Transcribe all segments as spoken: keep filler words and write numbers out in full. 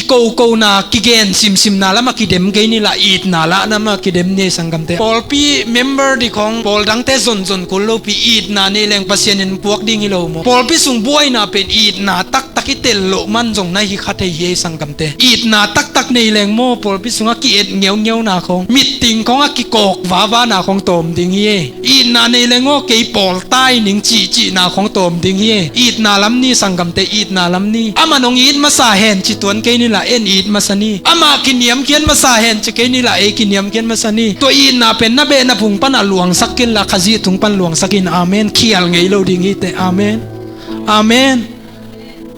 Kokona kigen simsimna lamah kidem kei ni la, itna lahna mah kidem ni ei sanggamte. Pawlpi member ding khawng pawl dangte zonzon kul lopi, itna nei leng Pasian in puak ding hi lo maw? Pawlpi sung buaina pen itna taktak i tel loh man zong na hi kha thei hi ei sanggamte. Itna taktak nei leng maw, pawlpi sungah ki-et ngeungeuna khawng, mitting khawng a kikawk vavana khawng tawm ding hi ei. Itna nei leng aw, kei pawl tai ning cihcihna khawng tawm ding hi ei. Itna lam ni sanggamte, itna lam ni. Aman hong it masa hen ci tuan kei ni la, en it masa ni. Amah kiniamkhiat masa hen ci kei ni la, ei kiniamkhiat masa ni. Tua itna pen na beh na phung panah luangsak kei la, Khazih tung pan luangsak in. Amen. Khial ngei lo ding hi teh. Amen. Amen.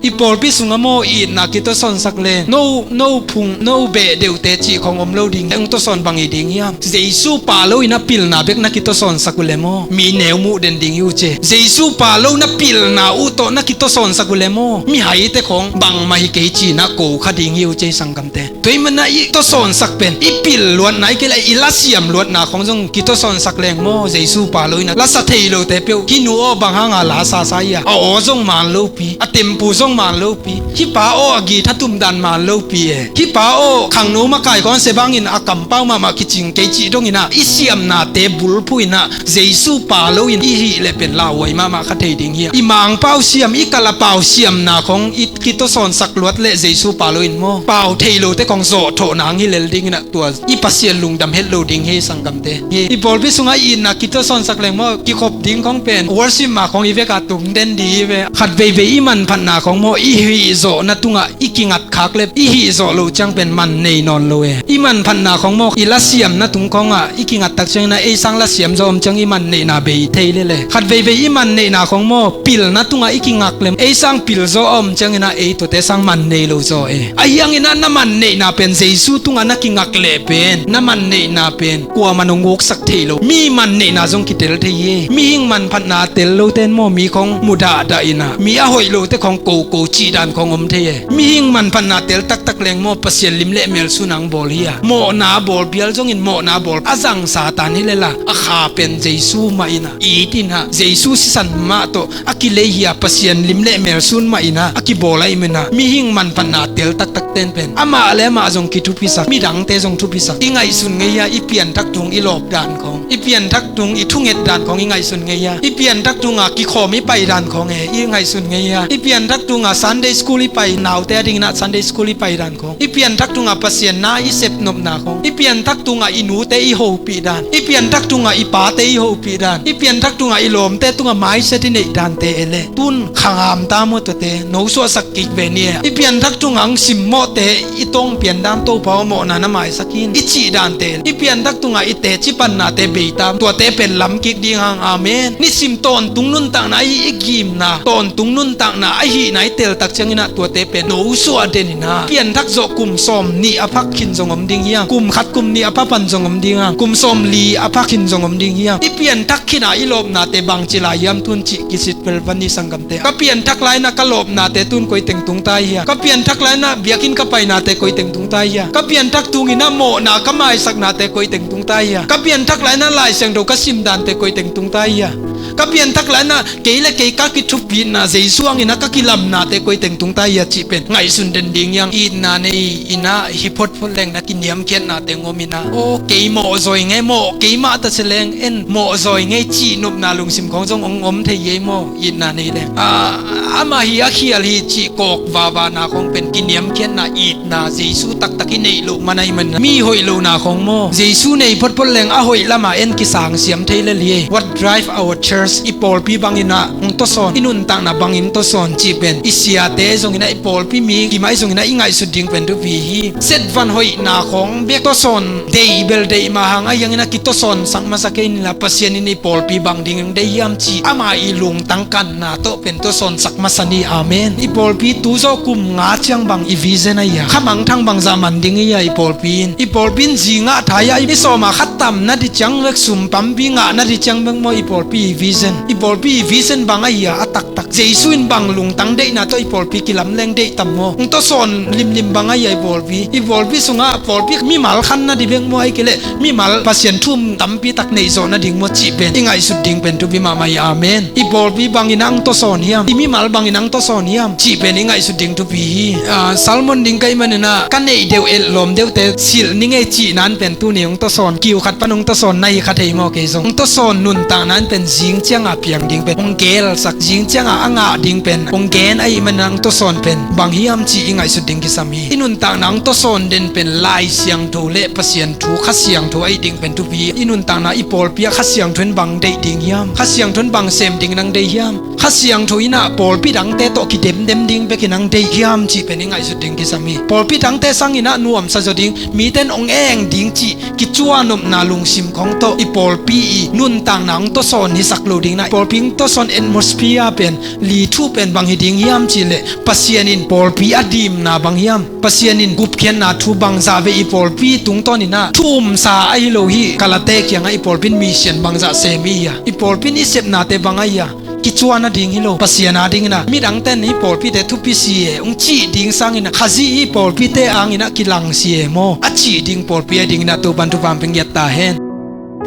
I pawlpi sungah maw, itna kitawsawnsak leng no, no phung, no beh deuhte cih khawng om lo ding. Hong tawsawn bang hi ding hiam? Jesu pha loin a pilna bek na kitawsawnsak uh leh maw, mi neu muh den ding hi uh ce. Jesu pha lo na pilna uh tawh na kitawsawnsak uh leh maw, mihaite khawng bangmah hi kei ci-in a ko kha ding hi uh ce ei sanggamte. Tua ahih manin ah i tawsawnsak pen i pil luatna hi kei leh i lasiam luatna khawng zong kitawsawnsak leng maw, Jesu pha loin ah lasa thei lote peuh, hih nu aw bang hanga la sasa hi a, a aw zong man lopi, a tempu zong man lopi, hih pa aw a guitar tum dan man lopi e, hih pa aw khangno makai khawng se bangin a kampau mahmah kicing kei cih dongin ah i siamnate bulphuh in ah Jesu pha loin i hih leh pen lauhuai mahmah kha thei ding hi a. I mangpau siam, i kalapau siamna khawng i kitawsawnsak luat leh Jesu pha loin maw, pau thei lote khawng zawhthawh nang hi lel dingin ah tua i Pasian lungdam het lo ding hi ei sanggamte. Hi, i pawlpi sungah itna kitawsawnsak leng maw, kikhop ding khawng pen worship mah khawng i vekah tung den ding hi ve. Khat veivei i manphatna khawng maw, i hih zawhna tungah i kingat khak leh i hih zawh loh ciang pen man nei nawn lo e. I manphatna khawng maw, i lasiamna tung khawngah i kingat tak ciangin ah ei sang lasiam zaw om ciang i man neihna bei thei lel e. Khat veivei i man neihna khawng maw, pilna tungah i kingak leh ei sang pil zaw a om ciangin ah ei tuate sang man nei lo zaw e. Ahi hangin ah na man neihna pen Jesu tungah na kingak leh pen na man neihna pen kuamah in hong uksak thei lo. Mi man neihna zong kitel thei hi. Mihing manphatna tel lote in maw, mi khawng mudahdah in ah, mi a hoih lote khawng koko cih dan khawng om thei e. Mihing manphatna tel taktak leng maw, Pasian lim leh mel sun hong bawl hi a. Mawhna bawl bial zongin mawhna bawl a zang Satan hi lel a, a kha pen Jesu mah in ah, it in ah, Jesu sisan mah tawh a kilei hi a, Pasian lim leh mel sun mah in ah a kibawl ahih manin ah, mihing manphatna tel taktakte in pen amah leh amah zong kithupisak, midangte zong thupisak. I ngaihsun ngei hia, i pianthak tung i lawp dan khawng, i pianthak tung i thunget dan khawng i ngaihsun ngei hia? I pianthak tunga kikhawm i pai dan khawng e, i ngaihsun ngei hia? I pianthak tunga Sunday school i pai, naute adingin ah Sunday school i pai dan khawng, i pianthak tunga Pasian na i sepnopna khawng, i pianthak tunga i nute i hopih dan, i pianthak tunga i pate i hopih dan, i pianthak tunga i lawmte tunga mindset i neih dante e leh, tun khangam ta maw tuate, no suahsak kik ve ni e. I pianthak tunga hong simmawhte i tawng pian dan, Topa aw mawhna na maisak in, i cih dante e leh, i pianthak tunga i teci pannate bei ta, tuate pen lam kik ding hang. Amen. Nisim tawntung nuntakna i, i gimna, tawntung nuntakna ahihna i tel tak ciangin ah tuate pen no suah den in ah, pianthak zawh kum sawmnih a phak khin zong om ding hiam? Kum khat kum nih a pha pan zong om ding hiam? Kum sawmli a phak khin zong om ding hiam? I pianthak khin a i lawpnate bangci lai hiam tun cih kisit vel va ni sanggamte. Ka pianthak lai-in ah ka lawpnate tun koi teng tung ta hiam? Ka pianthak lai-in ah biakinn ka painate koi teng tung ta hiam? Ka pianthak tungin ah mawhna ka maisaknate koi teng tung ta hiam? Ka pianthak lai-in ah Lai Siangtho ka sim dante koi teng tung ta hiam? Ka pianthak lai-in ah kei le kei ka kithupitna, Jesu hangin ah ka kilamnate koi teng tung ta hiam cih pen ngaihsun den ding hi hang. Itna nei in ah hi photphot leng na kiniamkhiatnate hong om in ah, aw kei mawh zawi ngei, mawh kei mah ta se leng en mawh zawi ngei cih nopna lungsim khawng zong hong om thei hi ei maw, itna nei leng. A, amah hi a khial hi cih kawk vavana khawng pen kiniamkhiatna, itna Jesu taktak i neih loh man ahih manin ah, mi hoih lohna khawng maw, Jesu nei photphot leng a hoih lamah en kisang siam thei lel hi ei. What drive our church? I pawlpi bangin ah hong tawsawn, i nuntakna bangin tawsawn cih pen i siate zongin ah, i pawlpi mi kim ahi zongin ah i ngaihsut ding pen thupi hi. Setvan hoihna khawng bek tawsawn deih bel deih mah hang, ahi hangin ah kitawsawnsak masa kei ni la, Pasian in i pawlpi bang ding hong deih hiam cih ama i lungtang kanna tawh pen tawsawnsak masa ni. Amen. I pawlpi tu zawh kum nga ciang bang i vision ahi hiam? Kha mangthang bangzah man ding hi hiam i pawlpi in? I pawlpi in zi ngah thei hiam? I sawma khat tam nading ciang bek, sum tampi ngah nading ciang bek maw i pawlpi i vision Vision. I pawlpi i vision bang ahi a, a taktak Jesu in bang lungtang deihna tawh i pawlpi kilamleng deih tam maw? Hong tawsawn limlim bang ahi a i pawlpi? I pawlpi sungah pawlpi mimal khan nading bek maw, ahih kei leh mimal Pasian thu um tampi tak neih zawh nading maw cih pen i ngaihsut ding pen thupi mahmah hi. Amen. I pawlpi bangin hong tawsawn hiam? I mimal bangin hong tawsawn hiam cih pen i ngaihsut ding thupi hi. Ah, sermon ding ka hih manin ah ka neih deuh, et lawm deuhte silh ning ei cihna in pen tuni hong tawsawn, kiu khat pan hong tawsawn na hi kha thei maw? Kei zong hong tawsawn nuntakna in pen zing ciangah piang ding pen hong gelsak, zing ciangah a ngah ding pen hong gen ahih manin ah hong tawsawn pen bang hiam cih i ngaihsut ding kisam hi. I nuntakna hong tawsawn den pen Lai Siangtho le Pasian thu, Kha Siangtho ahih ding pen thupi hi. I nuntakna, i pawlpi ah Kha Siangtho in bang deih ding hiam? Kha Siangtho in bang sem ding in hong deih hiam? Kha Siangtho in ah pawlpi dangte tawh kidemdem ding bekin hong deih hiam cih pen i ngaihsut ding kisam hi. Pawlpi dangte sangin ah nuamsa zaw ding, mite in hong eng ding cih kicuanopna lungsim khawng tawh i pawlpi i nuntakna hong tawsawn hisak lo ding in ah, i pawlpi hong tawsawn atmosphere pen, li thu pen bang hi ding hiam cih leh Pasian in pawlpi a dimna bang hiam? Pasian in gupkhiatna thu bangzah vei i pawlpi tungtawn in ah thu umsa ahi lo hi. Kalate kiangah i pawlpi in mission bangzah sem i hi a, i pawlpi in i sepnate bang ahi a, kicuan nading hi lo. Pasian adingin ah midangte in hih pawlpite thupi si e hong cih ding sangin ah Khazih hih pawlpite hangin ah kilang si e maw a cih ding pawlpi adingin ah Topa'n thupha hong pia ngiat ta hen.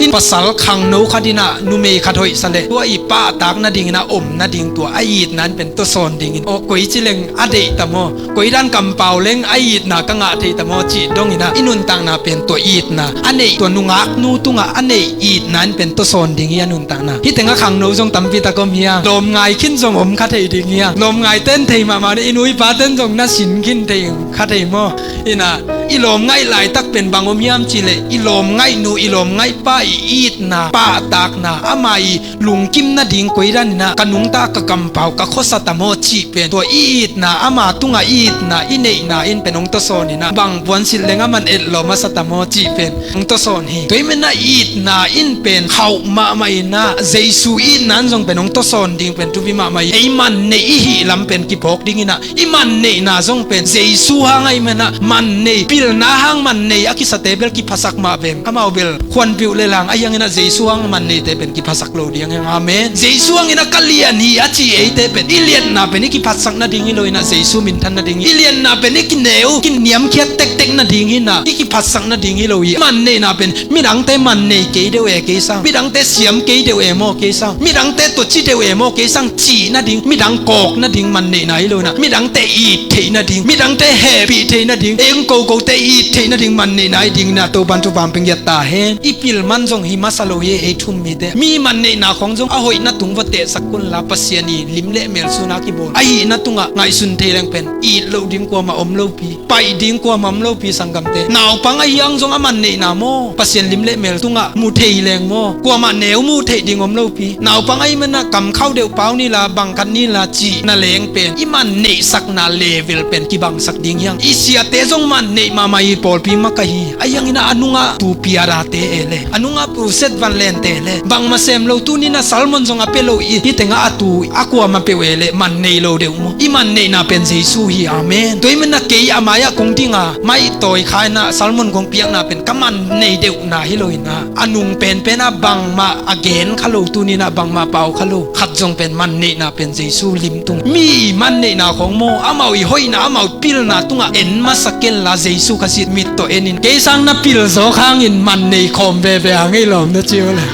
In pasal khangno khat in ah numei khat hoihsa leh tua i pahtak nadingin ah om nading, tua a itna in pen tawsawn dingin, aw, koici leng a deih ta maw, koidan kampau leng a itna ka ngah thei ta maw cih dongin ah i nuntakna pen tua itna a neih, tua nungaknu tungah a neih itna in pen tawsawn ding hi a nuntakna. Hih tengah khangno zong tampi tak om hi a, lawmngai khin zong om kha thei ding hi a, lawmngaite in thei mahmah ni, i nu i pate in zong na sin khin thei kha thei maw? In ah i lawmngaih laitak pen bang om hiam cih leh i lawmngaihnu, i lawmngaihpa i itna, pahtakna, ama i lungkim nading koidan in ah ka nungta, ka kampau, ka khuasa ta maw cih pen tua i itna, ama tungah i itna, i neihna in pen hong tawsawn in ah bang puansilh leng aman etlawm a sa ta maw cih pen hong tawsawn hi. Tua ahih manin ah itna in pen khauh mahmah in ah Jesu itna in zong pen hong tawsawn ding pen thupi mahmah hi. Ei man neih i hih lam pen kiphawk dingin ah i man neihna zong pen Jesu hang ahih manin ah man nei, pilna hang man nei a kisate bel kiphasak mah veng. Amau bel khuanpih uh le lang, ahi hangin ah Jesu hang man neite pen kiphasak lo ding hi hang. Amen. Jesu hangin ah ka lian hi a ci eite pen i lianna pen i kiphatsak nading hi lo in ah Jesu minthan nading hi. I lianna pen i kineu, kiniamkhiat tektek nading hi in ah i kiphatsak nading hi lo hi. Man neihna pen midangte man nei kei deuh e kei sang, midangte siam kei deuh e maw kei sang, midangte tua ci deuh e maw kei sang cih nading, midang kawk nading man neihna hi lo in ah, midangte it theih nading, midangte hehpih theih nading, ei hong kokote it theih nading man neihna hi dingin ah Topa'n thupha hong pia ngiat ta hen. I pil man zong hi masa lo hi, ei thu um mite. Mi man neihna khawng zong a hoihna tung va tehsak un la, Pasian i lim le mel sun a kibawl, a hihna tungah ngaihsun thei leng pen it loh ding kuamah om lopi, paih ding kuamah om lopi sanggamte. Naupang ahi hang zong a man neihna maw, Pasian lim le mel tungah mu thei leng maw, kuamah neu mu theih ding om lopi. Naupang ahih manin ah kamkhauh deuh pau ni la, bang khat ni la cih na leng pen i man neihsakna level pen kibangsak ding hi hang. I siate zong man neih mahmah hi, pawlpi makaih hi. Ahi hangin ah a nungah Pu Piara te e le, a nungah Pu Set Van Len te le, bangmah sem lo, tuni in ah sermon zong a pia lo, i, hih tengah a tu a kuamah peuh e le man nei lo deuh maw? I man neihna pen Jesu hi. Amen. Tua ahih manin ah kei a mai-ah kong ding a, maihtawi kha in ah sermon kong piakna pen ka man nei deuhna hi lo in ah, a nung penpen ah bangmah a gen kha lo, tuni in ah bangmah pau kha lo, khat zong pen man neihna pen Jesu lim tung. Mi i man neihna khawng maw, amau i hoihna, amau pilna tungah en masa ken la, Jesu Khazih mit tawh en in. Kei sang na pil zawk hangin man nei khawm veve hang ei lawm na ci uh le.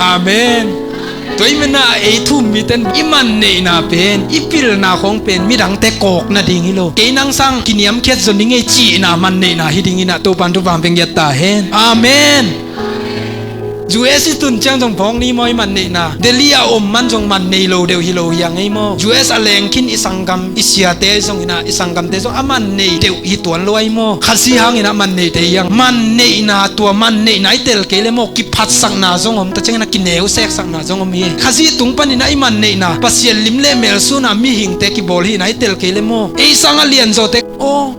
Amen. Tua ahih manin ah ei thu um mite in i man neihna pen, i pilna khawng pen midangte kawk nading hi lo, kei nang sang kiniamkhiat zaw ning ei cihna man neihna hi dingin ah Topa'n thupha hong pia ngiat ta hen. Amen. U S i tun ciang zong phawk ni maw i man neihna? Delhi a om man zong man nei lo deuh hi lo hi hang ei maw? U S a leng khin i sanggam, i siate zongin ah, i sanggamte zong a man nei deuh hi tuan lo ahi maw? Khazih hangin ah man neite hi hang. Man neihna, tua man neihna i tel kei le maw, kiphatsakna zong om, tua ciangin ah kineu seksakna zong om hi. Khazih tung panin ah i man neihna Pasian lim le mel sun a mihingte kibawl hihna i tel kei le maw, ei sang a lianzawte, aw,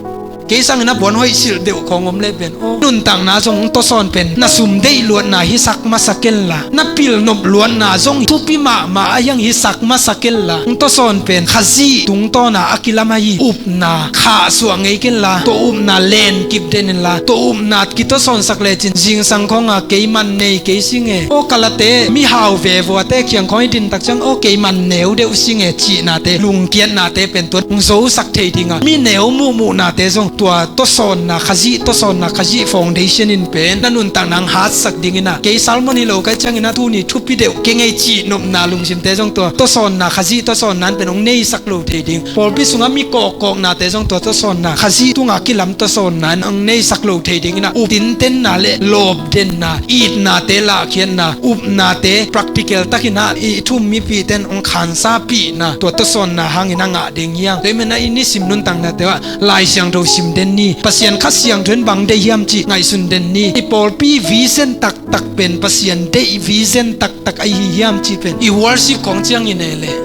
Kei sangin a puan hoih silh deuh khawng om le pen, aw, nuntakna zong tawsawn pen na sum deih luatna hisak masa kenla, na pilnop luatna zong thupi mahmah a hiang hisak masa kenla, tawsawn pen Khazih tungtawna a kilam ahi upna khahsuah ngei kenla, tua upna lenkip den inla, tua upna kitawsawnsak lecin zingsang khawnga kei man nei kei singe, aw, kalate mihau vevuate khiang khawng i dintak ciang, aw, kei man neu deuh singe cihnate, lungkiatnate pen tua hong zosak thei dinga, mi neu muhmuhnate zong tua tawsawnna Khazih, tawsawnna Khazih foundation in pen na nuntakna hong hatsak dingina, kei sermon hi lo ka hih ciangina tuni thupi deuh kei ngei cihnopna lungsimte zong tua tawsawnna Khazih tawsawnna in pen hong neisak lo thei ding. Pawlpi sunga mi kawkkawknate zong tua tawsawnna Khazih tunga kilam tawsawnna in hong neisak lo thei dingina, up tintenna le lawpdenna, itnate lahkhiatna, upnate practical takina i thum mipite in hong khansapihna, tua tawsawnna hangina ngah ding hiang. Tua hi mena i nisim nuntaknate ah Lai Siangtho sim den ni. Pasian Kha Siangtho in bang deih hiam cih ngaihsun den ni. I pawlpi vision taktak pen Pasian deih vision taktak ahi hiam cih pen i worship khawng ciangin e leh,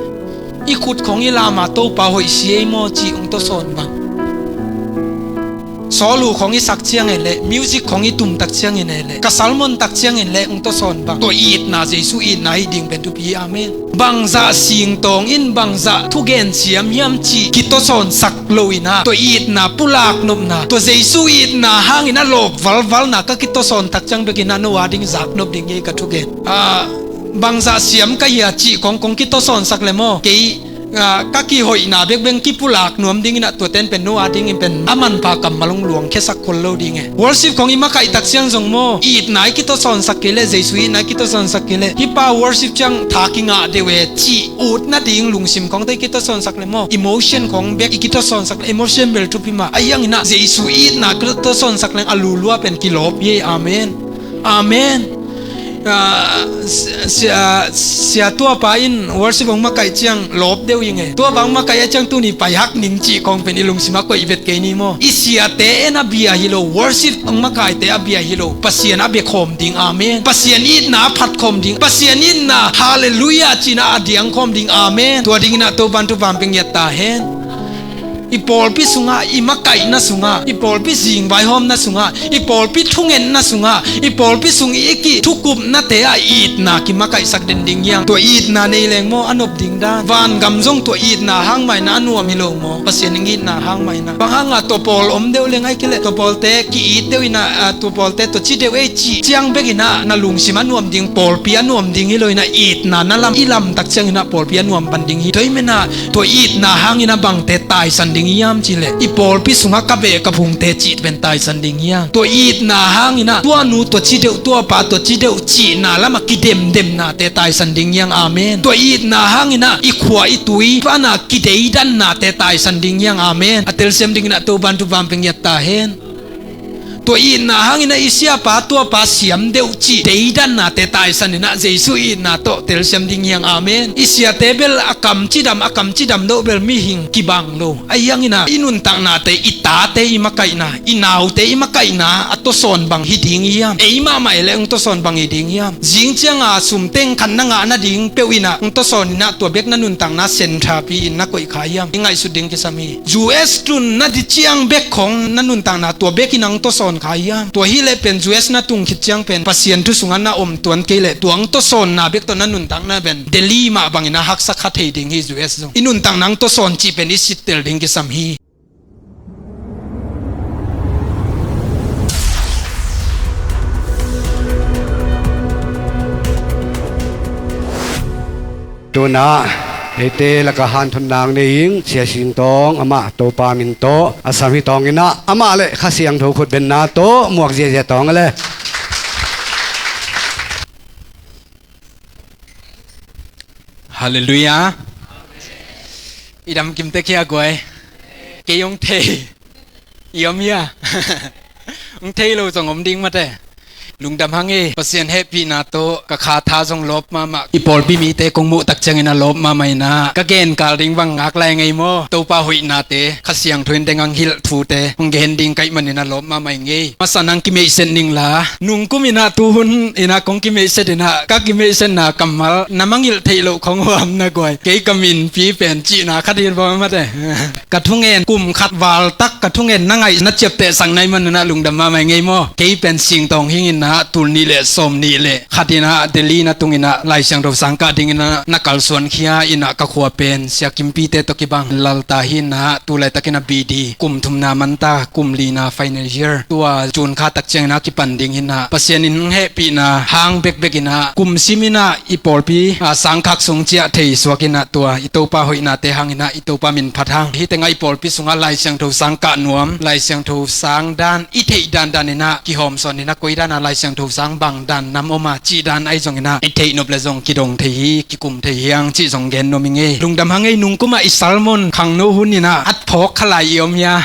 i khut khawng i lama Topa hoih si ei maw cih hong tawsawn bang. Sawlu khawng i sak ciangin le, music khawng i tumtak ciangin le, ka sermon tak ciangin le hong tawsawn bang. Tua itna Jesu itna hi ding pen thupi hi. Amen. Bangzah singtawng in bangzah thugen siam hiam cih kitawsawnsak lo inah, tua itna pulak nopna, tua Jesu itna hangin a lawp valvalna ka kitawsawn tak ciang bekinah no a ding zaknop ding hi ka thugen. Ah, bangzah siam ka hia cih kong kong kitawsawnsak le maw, kei ah, ka kihoihna bekbek kipulak nuam dinginah tuaten pen no a dingin pen a manpha kammal hong luangkhiasak khol lo ding e. Worship khawng i makaihtak ciang zong maw, itna i kitawsawnsak kei le, Jesu itna i kitawsawnsak kei le, hih pa worship ciang tha kingah deuh e cih ut nading lungsim khawngte i kitawsawnsak le maw, emotion khawng bek i kitawsawnsak le, emotion bel thupi mah. Ahi hanginah Jesu itna kitawsawnsak leng a lulua pen kilawp hi. Amen. Amen. Ah, si-, si-, ah, sia tuapa in worship hong makaih ciang lawp deuh ing e. Tuapa hong makaih a ciang tuni paihak ning cih kong pen i lungsim a koih vet kei ni maw. I siate en a bia hi lo, worship hong makaihte a bia hi lo, Pasian a bia khawm ding. Amen. Pasian itna a phat khawm ding, Pasian itna halleluiah cihna a diang khawm ding. Amen. Tua dinginah Topan thupha pia ngiat ta hen. I pawlpi sungah, i makaihna sungah, i pawlpi zingvaihawmna sungah, i pawlpi thungetna sungah, i pawlpi sung i kih thukupnate ah itna kimakaihsak den ding hiang. Tua itna nei leng maw a nop ding dan. Vangam zong tua itna hang mah inah a nuam hi lo maw? Pasian ing itna hang mah inah. Bang hangah tua pawl om deuh leng ahi kei leh, tua pawlte ki-it deuh inah, ah, tua pawlte tua ci deuh ei cih ciang bekinah na lungsim a nuam ding, pawlpi a nuam ding hi lo inah, itna na lam, i lamtak cianginah pawlpi a nuam pan ding hi. Tua hi menah tua itna hangin a bangte taisan ding hiam cih leh, i pawlpi sungah ka beh ka phungte cih pen taisan ding hiang. Tua itna hanginah tua nu tua ci deuh, tua pa tua ci deuh cihna lamah kidemdemnate taisan ding hiang. Amen. Tua itna hanginah i khua i tui pana kideidannate taisan ding hiang. Amen. A telsiam dinginah Topan thupha pia ngiat ta hen. Tua itna hanginah i siapa tuapa siam deuh cih deidannate taisan inah Jesu itna tawh telsiam ding hiang. Amen. I siate bel a kam cidam, a kam cidam deuh bel mihing kibang lo. Ahi hanginah i nuntaknate, i tate i makaihna, i naute i makaihna a tawsawn bang hi ding hiam? Ei mahmah e leh hong tawsawn bang hi ding hiam? Zing cianga sum teng khat na ngah nading peuh inah hong tawsawn inah tua bek na nuntakna senṭhapi in na koih kha hiam? I ngaihsut ding kisam hi. U S tun na di ciang bek khong na nuntakna tua bekin ang tawsawn kha hiam? Tua hi leh pen U S na tung khit ciang pen Pasian thu sungah na om tuan kei leh tua ang tawsawnna bek tawh na nuntakna pen Delhi mah bangin a haksa kha thei ding hi. U S zong i nuntakna ang tawsawn cih pen i sittel ding kisam hi. Tunah eite lakah hanthotna nei ing Sia Sing Tawng, amah Topa min tawh a sam hi tawng inah, amah le Kha Siangtho khutbenna tawh muak ziahziah tawng a le. Halleluiah. I dam kim tek hia guai? Kei hong thei. I om hia? Hong thei lo zong om ding mate. Lungdam hang ei, Pasian hehpihna tawh ka kha tha zong lawp mahmah. I pawlpi mite kong muh tak ciangin a lawp mahmah inah, ka genkal ding bang ngak lai ngei maw? Topa hoihnate Kha Siangtho in deng ang hilh thute hong gen ding ka hih manin a lawp mahmah ing ei. Masa nang kimeihset ning la, nungkum inah tuhun inah kong kimeihset inah, ka kimeihsetna kammal na mangilh theih loh khong huam na guai. Kei ka minpi pen cihna khat hi bawm mate. Ka thungen kum khat valtak ka thungen na ngaih na ciaptehsak na hih manin ah lungdam mahmah ing ei maw? Kei pen Singtawng hing inah tul nih le sawm nih le khat inah Delhi na tung inah Lai Siangtho sang kah ding inah na kalsuan khia inah ka khua pen Sia Kimpite tawh kibang Lalta hi inah tu laitakin a B D kum thumna manta kum lina final year tua June kha tak ciang inah kipan ding inah Pasian in hehpihna hang bekbek inah kum sim inah i pawlpi a sangkhak sung ciah thei suak inah tua i Topa hoihnate hang inah i Topa min phat hang. Hih tengah i pawlpi sungah Lai Siangtho sang kah nuam, Lai Siangtho sang dan i theih dandan inah kihawmsawn inah koi danah Lai Siangtho sang bang dan nam om a cih dan ahi zong inah i theih nop le zong kidong thei hi, kikum thei hi hang cih zong gen nuam ing ei. Lungdam hang ei, nungkum ah i sermon khangno hun inah at phawk kha lai i om hia?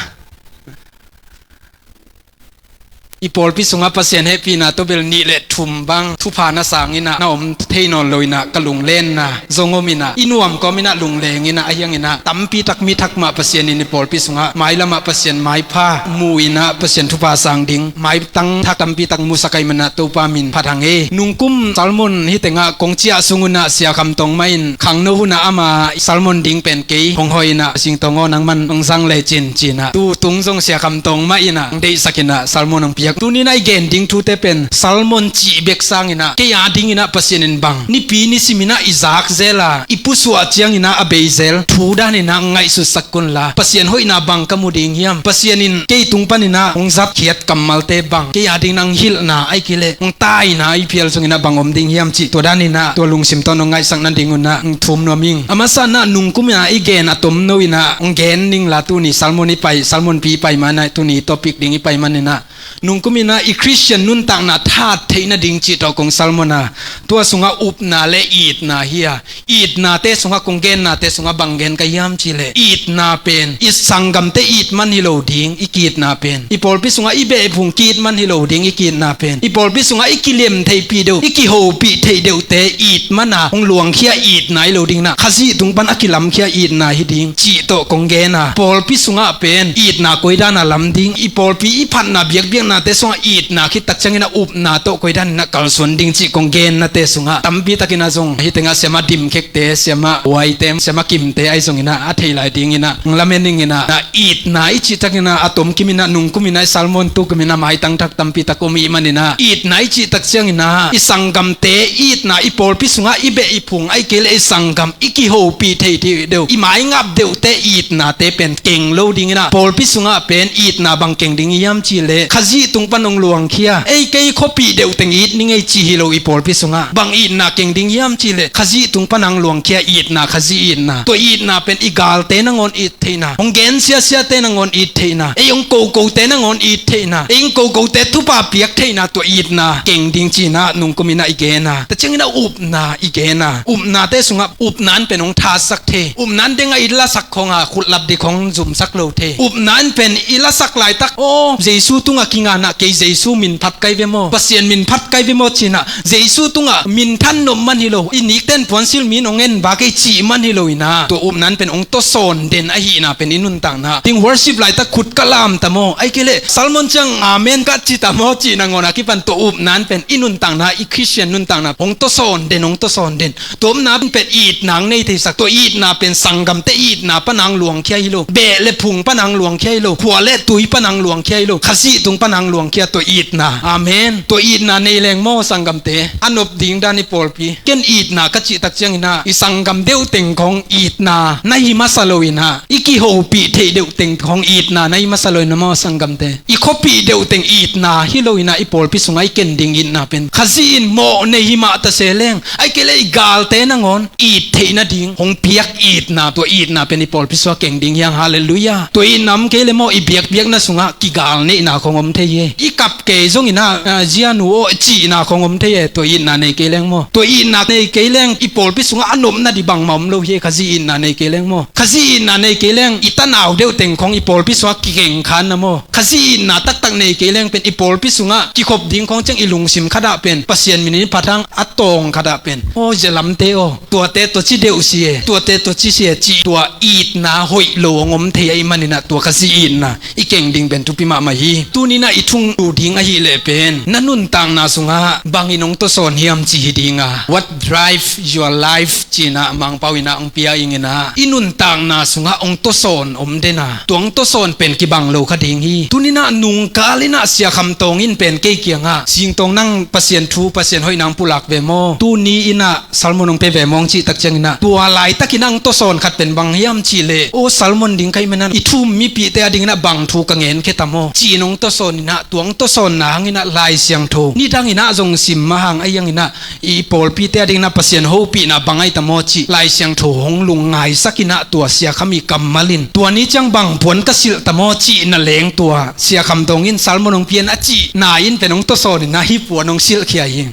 I pawlpi sungah Pasian hehpihna tawh bel nih le thum bang thupha na sang inah na om thei nawn lo inah ka lunglenna zong om inah i nuam kawm inah lungleng inah a hiang inah tampi tak mi thak mah Pasian in i pawlpi sungah mailam ah Pasian maipha mu inah Pasian thupha sang ding maitang thak tampi tak musak ahih manin ah Topa min phat hang ei. Nungkum sermon hih tengah kong ciah sung un ah Sia Kham Tawng mah in khangno hun ah ama sermon ding pen kei hong hawh inah Singtawng aw nangman hong zang lecin ci inah tu tung zong Sia Kham Tawng mah inah hong deihsak inah sermon hong piak. Tuni inah i gen ding thute pen sermon cih bek sang inah kei a ding inah Pasian in bang nipi nisim inah i zak zel a i pusuah ciang inah a bei zel thu dan inah ngaihsutsak kun la Pasian hoihna bang ka mu ding hiam? Pasian in kei tung pan inah hong zatkhiat kammalte bang kei a ding inah hong hilhna ahih kei leh hong taina i phial sung inah bang om ding hiam cih tua dan inah tua lungsim tawh hong ngaihsak nading un ah hong thum nuam ing. A masa inah nungkum inah i gen a tomno inah hong gen ning la tuni sermon i pai, sermon pi i pai man ah tuni topic ding i pai man inah nungkum inah i Khristian nuntakna that theih nading cih tawh kong sermon a tua sungah upna le itna hi a, itnate sungah kong gennate sungah bang gen ka hiam cih leh itna pen i sanggamte it man hi lo ding i ki-itna pen, i pawlpi sungah i beh i phung ki-it man hi lo ding i ki-itna pen, i pawlpi sungah i kilem theihpih deuh i kihopih theih deuhte it man a hong luangkhia itna hi lo ding inah Khazih tung pan a kilamkhia itna hi ding cih tawh kong gen a, pawlpi sungah pen itna koi dan a lam ding, i pawlpi i phatna biakbiaknate sungah itna khit tak ciang inah upna tawh koi dan inah kalsuan ding cih kong gennate sungah tampi tak inah zong hih tengah siamah Dimkhekte, siamah Waite, siamah Kimte ahi zong inah a thei lai ding inah hong lamen ning inah itna i cih tak inah a tom kim inah nungkum inah i sermon tu kim inah maitang thak tampi tak om i hih man inah itna i cih tak ciang inah i sanggamte itna, i pawlpi sungah i beh i phung ahih kei leh i sanggam i kihopih theih theih deuh i maingap deuhte itnate pen keng lo ding inah pawlpi sungah pen itna bang keng ding hiam cih leh Khazih tung pan hong luangkhia, ei kei khuapih deuh teng it ning ei cih hi lo i pawlpi sungah bang itna keng ding hiam cih leh Khazih tung pan hong luangkhia itna, Khazih itna, tua itna pen i galte nangawn it theihna, hong gen siasiate nangawn it theihna, ei hong kokote nangawn it theihna, ei hong kokote thupha piak theihna tua itna keng ding ci inah nungkum inah i gen a, tua ciang inah upna i gen a, upnate sungah upna in pen hong thatsak thei, upna in deng a i lasak khong a khut lap ding khong zumsak lo thei, upna in pen i lasak laitak aw Jesu tungah kinga inah kei Jesu min phat kai ve maw, Pasian min phat kai ve maw ci inah Jesu tungah minthan nop man hi lo, i nikten puansilh mi in hong en bak ei cih man hi lo inah tua upna in pen hong tawsawn den ahihna pen i nuntakna ding worship laitak khut ka lam ta maw, ahih kei leh sermon ciang amen ka ci ta maw cih nangawn a kipan tua upna in pen i nuntakna, i Khristian nuntakna hong tawsawn den, hong tawsawn den. Tua upna in pen itna hong nei theisak, tua itna pen sanggamte itna pan hong luangkhia hi lo, beh le phung pan hong luangkhia hi lo, khua le tui pan hong luangkhia hi lo, Khazih tung pan hong luangkhia tua itna. Amen. Tua itna nei leng maw sanggamte, a nop ding dan i pawlpi. Ken itna ka cih tak ciang inah i sanggam deuh teng khong itna na hi masa lo inah, i kihopih theih deuh teng khong itna na hi masa lo inah maw sanggamte, i khuapih deuh teng itna hi lo inah i pawlpi sungah i ken ding itna pen Khazih in mawh nei hi mah ta se leng, ahih kei leh i galte nangawn it theih nading hong piak itna, tua itna pen i pawlpi sungah keng ding hiang. Halleluiah. Tua itna om kei leh maw i biakbiakna sungah kigal neihna khong om thei hi. I kap kei zongin ah, ah, zia nu aw cihna khong om thei e. Tua itna nei kei leng maw? Tua itna nei kei leng i pawlpi sungah a nopna ding bangmah om lo hi. Khazih itna nei kei leng maw? Khazih itna nei kei leng i tanau deuh teng khong i pawlpi sungah kikeng khan na maw? Khazih itna taktak nei kei leng pen i pawlpi sungah kikhop ding khong ciang i lungsim khat ah pen Pasian min in phat hang a tawng khat ah pen, aw, zia lamte aw, tuate tua ci deuh si e, tuate tua ci si e, cih tua itna hoih lo hong om thei ahih manin ah tua Khazih itna i keng ding pen thupi mahmah hi. Tuni-in ah i thulu ding ahih leh pen na nuntakna sungah bangin hong tawsawn hiam cih hi ding a, what drive your life cih in ah Mangpau in ah hong pia ing in ah, i nuntakna sungah hong tawsawn om den a, tua hong tawsawn pen kibang lo kha ding hi. Tuni-in ah nungkal in ah Sia Kham Tawng in pen kei kiangah, Sing Tawng, nang Pasian thu, Pasian hoihna hong pulak ve maw, tuni in ah sermon hong pia ve maw, hong cih tak ciangin ah, tua laitakin ah hong tawsawn khat pen bang hiam cih leh, aw, sermon ding ka hih manin ah i thu-um mipite a dingin ah bang thu ka ngen khia tam aw, ci-in hong tawsawn in ah, tua hong tawsawnna hangin ah Lai Siangtho nidangin ah zong sim mah hang, ahi hangin ah i pawlpite a dingin ah Pasian hopihna bang ahi tam aw cih Lai Siangtho hong lungngaisak in ah tua Sia Kham i kammal in, tua ni ciang bang puan ka silh tam aw cih na leng tua Sia Kham Tawng in sermon hong pia in a cihna in pen hong tawsawn in ah hih puan hong silhkhia hi.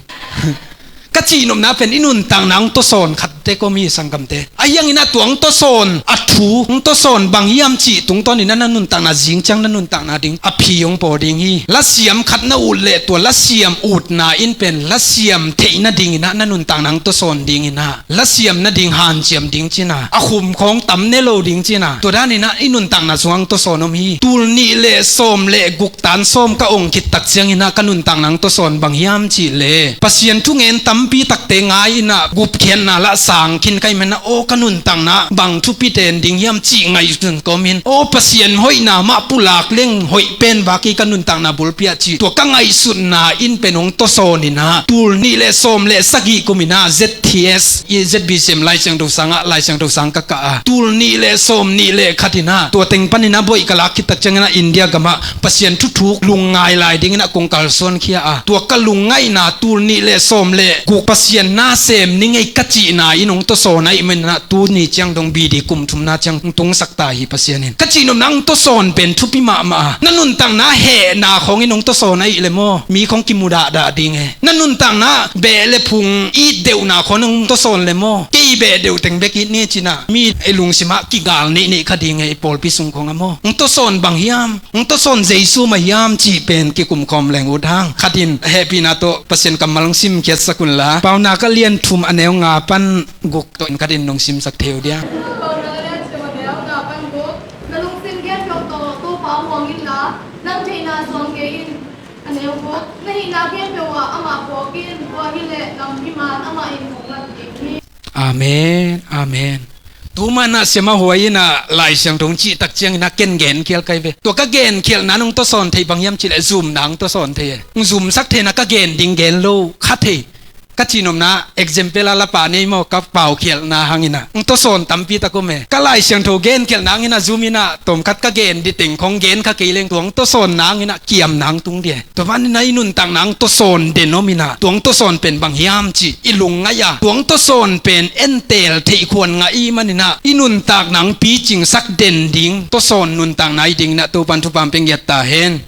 Ka cihnopna pen i nuntakna hong tawsawn khat tek om hi, sanggamte. Ahi hangin ah tua hong tawsawn a thu, hong tawsawn bang hiam cih tungtawnin ah na nuntakna, zing ciang na nuntakna ding a phi hong paw ding hi. Lasiam khat na ut leh tua lasiam utna in pen lasiam theih nadingin ah na nuntakna hong tawsawn dingin ah, lasiam nading hanciam ding ci-in ah, a khum khawng tam ne lo ding ci-in ah, tua danin ah i nuntakna sungah hong tawsawn om hi. Tul nih le sawm le guk tan sawm ka ong khit tak ciangin ah ka nuntakna hong tawsawn bang hiam cih leh, Pasian thungen tampi takte ngai in ah gupkhiatna lah sang khin ka hih manin ah, aw, ka nuntakna bang thupi ten ding hiam cih ngaihsun kawmin, aw, Pasian hoihna mah pulak leng hoih pen vak hi, ka nuntakna bulpi ah cih tua ka ngaihsutna in pen hong tawsawn in ah, tul nih le sawm le sagih kum in ah Z T S, i Z B C M Lai Siangtho sangah Lai Siangtho sang ka kah a, tul nih le sawm nih le khat in ah tua teng panin ah boih ka lak khit tak ciangin ah India gamah Pasian thuthuk lungngai lai dingin ah kong kalsuan khia a, tua ka lungngaihna tul nih le sawm le guk Pasian na sem ning ei ka cihna in hong tawsawn ahih manin ah tuni ciang dong B D kum thumna ciang hong tungsak ta hi Pasian in. Ka cihnopna hong tawsawn pen thupi mahmah a, na nuntakna hehna khawngin hong tawsawn ahih leh maw, mi khawng kimudahdah ding e. Na nuntakna beh le phung it deuhna khawng hong tawsawn leh maw, kei beh deuh teng bek it ni ci-in ah mi i lungsimah kigal neihneih kha ding e, i pawlpi sung khawng ah maw. Hong tawsawn bang hiam, hong tawsawn Jesu mah hiam cih pen kikumkhawm leng ut hang. Khat in hehpihna tawh Pasian kammal hong simkhiatsak un la, Paunak a lian thum a neu nga pan guk tawh in khat in nong simsak thei uh dia. Paunak a lian thum a neu nga pan guk. Na lungsim khempeuh tawh Topa muang inla, nang theihna suang kei in. A neu guk. Na hihna khempeuh ah amah phawk in, tua hileh lampi man amah in hong lat ding hi. Amen, amen. Tu man ah Siamah Huai in ah Lai Siangtho hong cih tak ciangin ah ken genkhial ka hi ve. Tua ka genkhialhna in hong tawsawn thei bang hiam cih leh zumna hong tawsawn thei e. Hong zumsak thei in ah ka gen ding gen lo kha thei. Ka cihnopna example a lapa nei maw, ka paukhialhna hangin ah hong tawsawn tampi tak om e. Ka Lai Siangtho genkhialhna hangin ah zum in ah tawmkhat ka gen ding teng khawng gen kha kei leng tua hong tawsawnna hangin ah kiamna hong tung ding e. Tua manin ah i nuntakna hong tawsawn den om in ah, tua hong tawsawn pen bang hiam cih i lungngaih a, tua hong tawsawn pen enteel theih khuan ngah i hih manin ah i nuntakna hong picingsak den ding tawsawn nuntakna i dingin ah Topa'n thupha hong pia ngiat ta hen.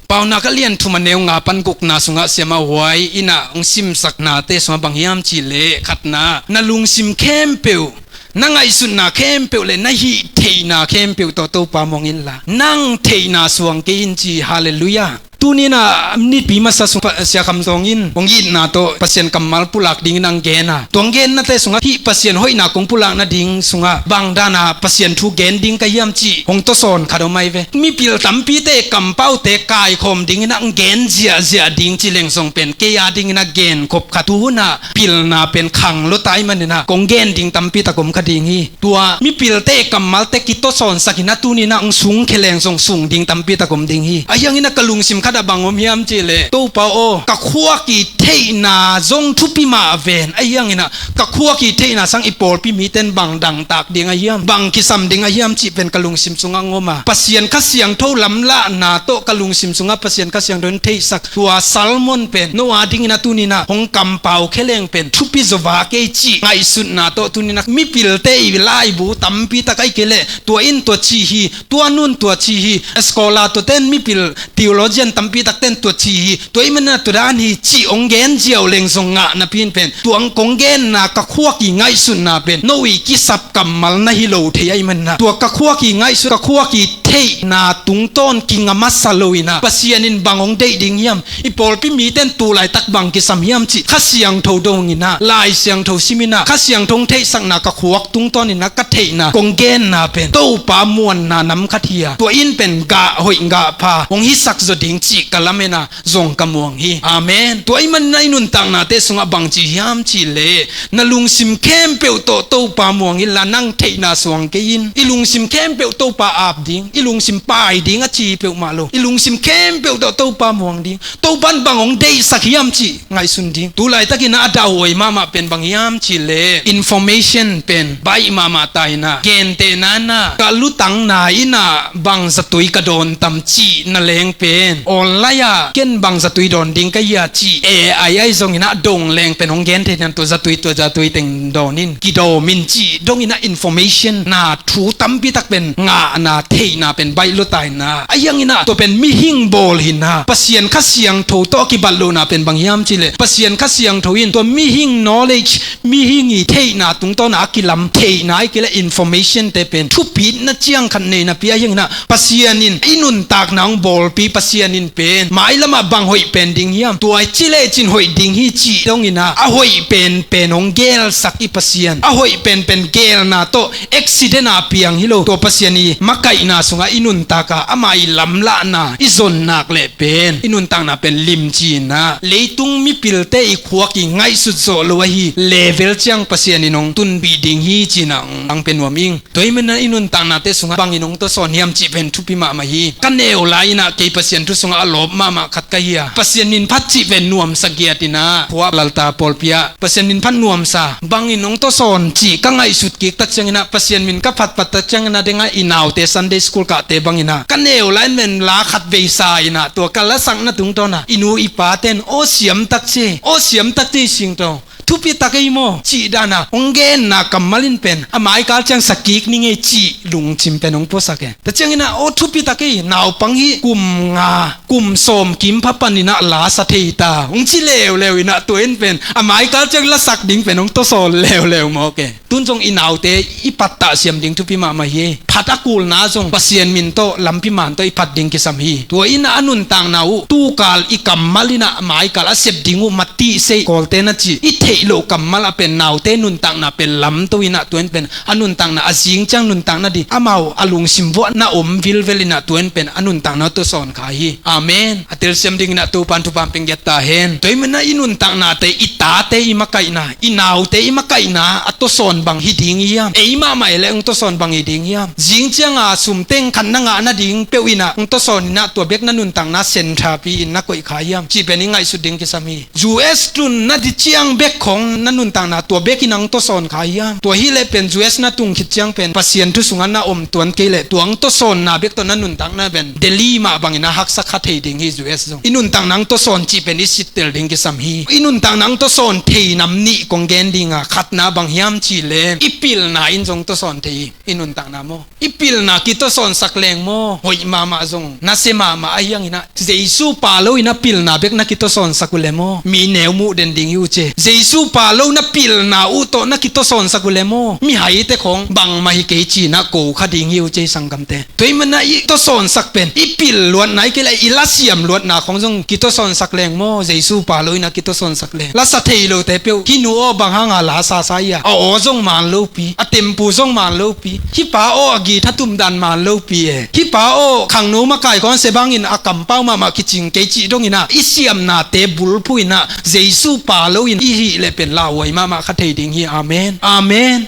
Paunak a lian thum a neu nga pan gukna sungah Siamah Huai in ah hong simsaknate sungah bang hiam cih leh, khatna, na lungsim khempeuh, na ngaihsutna khempeuh le na hih theihna khempeuh tawh Topa muang inla, nang theihna suang kei in ci. Halleluiah. Tuni in ah nipi masa sung pa-, Sia Kham Tawng in hong itna tawh Pasian kammal pulak dingin hong gen a, tua hong gennate sungah hih Pasian hoihna kong pulak nading sungah bang dan a Pasian thu gen ding ka hiam cih hong tawsawn khat om ahi ve. Mipil tampite kampaute kaikhawm dingin ah hong gen ziahziah ding ci leng zong pen kei a dingin ah genkhop kha, tu hun ah pilna pen khang lua ta ahih manin ah kong gen ding tampi tak om kha ding hi. Tua mipilte kammalte kitawsawnsak in ah tuni in ah hong sungkhia leng zong sung ding tampi tak om ding hi. Ahi hangin ah ka lungsim khat Tabang om hiam cihleh, Topa aw, ka khuak i theihna zong thupi mah ven ahi hanginah, ka khuak i theihna sang i pawlpi miten bang dangtak ding ahi hiam, bang kisam ding ahi hiam cih pen ka lungsim sungah ngom a, Pasian Kha Siangtho lamlahna tawh ka lungsim sungah Pasian Kha Siangtho in theihsak tua sermon pen Noah dinginah tuninah hong kampau kheleng pen thupi zaw va kei cih ngaihsutna tawh tuninah mipilte i laibu tampi tak ahi kei leh tua in tua ci hi, tua nun tua ci hi, scholar tuaten mipil theologian tampi takten tua ci hi, tua i manah tua dan hi cih hong gen ziau leng zong ngah napi in pen tua hong kong genna ka khuak i ngaihsutna pen no i kisap kammal na hi lo thei ahi manah tua ka khuak i ngaihsut, ka khuak i theihna tungtawn kinga masa lo inah Pasian in bang hong deih ding hiam, i pawlpi miten tu laitak bang kisam hiam cih Kha Siangtho dong inah, Lai Siangtho sim inah, Kha Siangtho hong theihsakna ka khuak tungtawn inah ka theihna kong genna pen Topa muanna nam khat hi a, tua in pen gah hoih gah pha hong hisak zaw ding cih ka lamen a zong ka muang hi. Amen. Tua i manah i nuntaknate sungah bangci hiam cihleh, na lungsim khempeuh tawh Topa muang inla nang theihna suang kei in. I lungsim khempeuh Topa ap ding, i lungsim pai ding a ci peuhmah lo, i lungsim khempeuh tawh Topa muang ding, Topa in bang hong deihsak hiam cih ngaihsun ding. Tu laitakin a dauhuai mahmah pen bang hiam cihleh, information pen baih mahmah ta inah, gentehna inah ka lutangna inah bang zatui ka dawn tam cih na leng pen online ah ken bang zatui dawn ding ka hi a cih A I ahi zong inah dong leng pen hong gen thei nan tua zatui tua zatui teng dawn in kidawm in cih dong inah information na thu tampi tak pen ngahna theihna pen baih lua ta inah, ahi hanginah tua pen mihing bawl hinah, Pasian Kha Siangtho tawh a kibat lohna pen bang hiam cihleh, Pasian Kha Siangtho in tua mihing knowledge, mihing i theihna tungtawn a kilam theihna ahi kei leh information te pen thupitna ciang khat nei napi ahi hanginah Pasian in i nuntakna hong bawlpi Pasian in pen mailamah bang hoih pen ding hiam, tua i ci lecin hoih ding hi cih dong inah a hoih penpen hong gelsak i Pasian, a hoih penpen gelna tawh accident a piang hi lo, tua Pasian i makaihna sungah i nuntak a ama i lamlahna i zon nak leh pen i nuntakna pen limci inah leitung mipilte i khuak i ngaihsut zawh lo ahi level ciang Pasian in hong tunpih ding hi ci inah hong pia nuam ing. Tua i manah i nuntaknate sungah bangin hong tawsawn hiam cih pen thupi mahmah hi. Ka neu lai inah kei Pasian thu sungah a lawp mahmah khat ka hi a, Pasian min phat cih pen nuamsa giat inah khua lalta pawlpi ah Pasian min phat nuamsa, bangin hong tawsawn cih ka ngaihsut kik tak cianginah Pasian min ka phatpat tak cianginah dengah i naute Sunday school kahte banginah ka neu lai in men la khat veisa inah tua ka lasakna tungtawnah i nu i paten aw siam takci, aw siam takci singtawng thupi tak ei maw cih dana hong genna kammal in pen a maikal ciang sa kik ning ei cih lungcim pen hong puasak e. Tua cianginah aw thupi tak ei, naupang hi kum nga kum sawm kim pha paninah la sa thei ta hong ci leuleu inah tua in pen a maikal ciang lasak ding pen hong tawsawn leuleu mawk e. Tun zong i naute i pattah siam ding thupi mahmah hi. Phat a kulna zong Pasian min tawh lampi man tawh i phat ding kisam hi. Tua inah a nuntakna uh tukal i kammal inah maikal a sep ding uh mat tih sei kawlte na cih i theih loh kammal a pen naute nuntakna pen lamto inah tua in pen a nuntakna a zing ciang nuntakna dih amau a lungsim vuah na om vilvel inah tua in pen a nuntakna tawsawn kha hi. Amen. A telsiam ding inah Topan thupha peng giat ta hen. Tua i manah i nuntaknate i tate i makaihna i naute i makaihna a tawsawn bang hi ding hiam? Ei mahmah i leh hong tawsawn bang hi ding hiam? Zing cianga sum teng khat na ngah nading peuh inah hong tawsawn inah tua bek na nuntakna sentrapi in na koih kha hiam? Cih pen i ngaihsut ding kisam hi. U S tun na di ciang bek khong na nuntakna tua bek inah hong tawsawn kha hiam? Tua hi leh pen U S na tung khit ciang pen Pasian thu sungah na om tuan kei leh tua hong tawsawnna bek tawh na nuntakna pen Delhi mah bangin a haksa kha thei ding hi. U S zong i nuntakna hong tawsawn cih pen i sittel ding kisam hi. I nuntakna hong tawsawn thei nam nih kong gen dinga khatna bang hiam cih leh i pilna in zong tawsawn thei hi. I nuntakna maw? I pilna kitawsawnsak leng maw? Hoih mahmah zong nasia mahmah ahi hanginah Jesu pa lo inah pilna bek na kitawsawnsak uh le maw? Mi neu muh den ding hi uh ce. Jesu pa lo na pilna uh tawh na kitawsawnsak uh le maw? Mihaite khong bangmah hi kei cinah ko kha ding hi uh ce i sanggamte. Tua i manah i tawsawnsak pen i pil luatna i kei leh i lasiam luatna khong zong kitawsawnsak leng maw? Jesu pa lo inah kitawsawnsak leng lasa thei lote peuh hih nu aw bang hanga la sasa hi a, a aw zong man lopi, a tempu zong man lopi, hih pa aw a githa tumdan man lopi e, hih pa aw khangno makai kong se bangin a kampau mahmah kicing kei cih dong inah i siamnate bulphu inah Jesu pa lo in i hih leh pen lauhuai mahmah kha thei ding hi. Amen. Amen.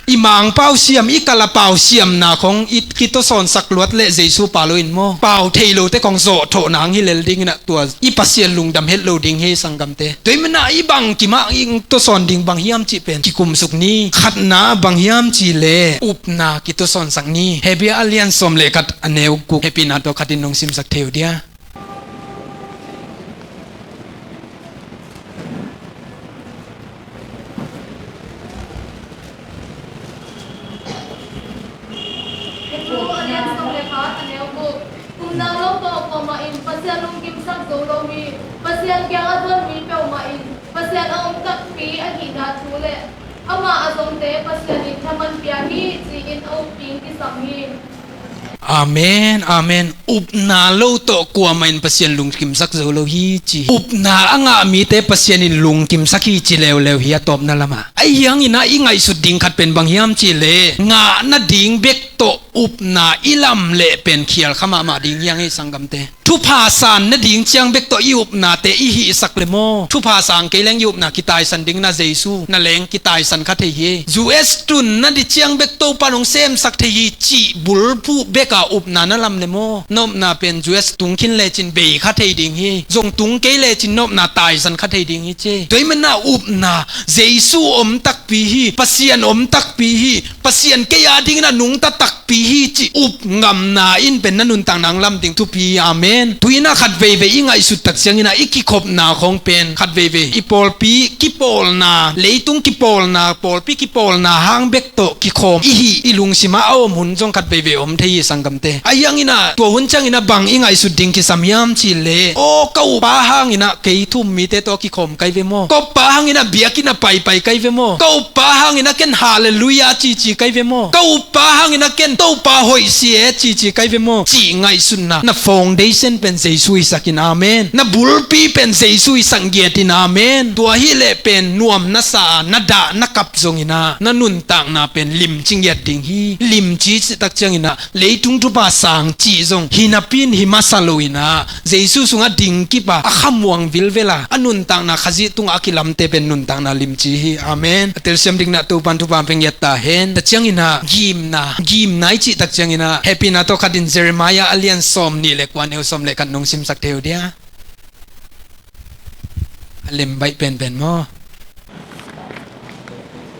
I Mangpau siam, i Kalapau siamna khong i kitawsawnsak luat leh Jesu pau lo in maw, pau thei lote khong zawhthawh nang hi lel dingin ah, tua i Pasian lungdam het lo ding hi, sanggamte. Tua ahih manin ah i bangkim ah i tawsawn ding bang hiam cih pen kikumsuk ni. Khatna bang hiam cih leh upna kitawsawnsak ni. Hebru a lian sawm le khat, a neu guk, hehpihna tawh khatin nong simsak thei uh dia. Hebru a lian sawm le khat, a neu guk. Upna lo tawh kuamah in Pasian lungkimsak zo lo hi. Pasian kiangah a dawn mi peuhmah in Pasian a om takpi ahihna thu le amah a zongte Pasian in thaman pia hi, ci-in a up ding kisam hi. Amen, amen. Upna lo tawh kuamah in Pasian lungkimsak zo lo hi, ci hi. Upna a ngah mite Pasian in lungkimsak hi, ci leuleu hi a tawpna lamah. Ahi hangin ah i ngaihsut ding khat pen bang hiam cih leh, ngah nading bek tawh upna i lam leh pen khial kha mahmah ding hi hang hi, sanggamte. Thupha san nading ciang bek tawh i upnate i hihsak leh maw, thupha sang kei leng i upna kitaisan dingin ah Jesu na leng kitaisan kha thei hi. U S tun nading ciang bek Topa in hong semsak thei hi cih bulphuh bek a upna na lam leh maw, na upna pen U S tung khin lecin bei kha thei ding hi. Zong tung kei lecin na upna taisan kha thei ding hi, ci hi. Tua ahih manin ah upna, Jesu om takpi hi, Pasian om takpi hi, Pasian kei a dingin ah nungta takpi hi cih up ngamna in pen na nuntakna hong lam ding thupi hi. Amen. Tu-in ah khat veivei i ngaihsut tak ciangin ah i kikhopna khong pen khat veivei i pawlpi kipawlna, leitung kipawlna, pawlpi kipawlna hang bek tawh kikhawm i hih, i lungsim ah a om hun zong khat veivei om thei hi, sanggamte. Ahi hangin ah tua hun ciangin ah bang i ngaihsut ding kisam hiam cih leh, aw, ka uppa hangin ah kei thu-um mite tawh kikhawm ka hi ve maw? Ka uppa hangin ah biakinn ah paipai ka hi ve maw? Ka uppa hangin ah ken halleluiah cici ka hi ve maw? Ka uppa hangin ah ken Topa hoih si e cici ka hi ve maw, cih ngaihsutna, na foundation pen Jesu hisak in, amen. Na bulpi pen Jesu hisak ngiat in, amen. Tua hi leh pen nuam na sa a, na dah na kap zongin ah na nuntakna pen limci ngiat ding hi. Limci cih tak ciangin ah leitung thupha sang cih zong hi napi in hi masa lo-in ah, Jesu sungah dingkip a, a khamuang vilvel a, a nuntakna Khazih tungah a kilamte pen nuntakna limci hi. Amen. A telsiam dingin ah Topa'n thupha pia ngiat ta hen. Tua ciangin ah gimna, gimna i cih tak ciangin ah hehpihna tawh khatin Jeremiah a lian sawmnih le kua, a neu sawm le khat nong simsak thei uh dia. A lem baih penpen maw?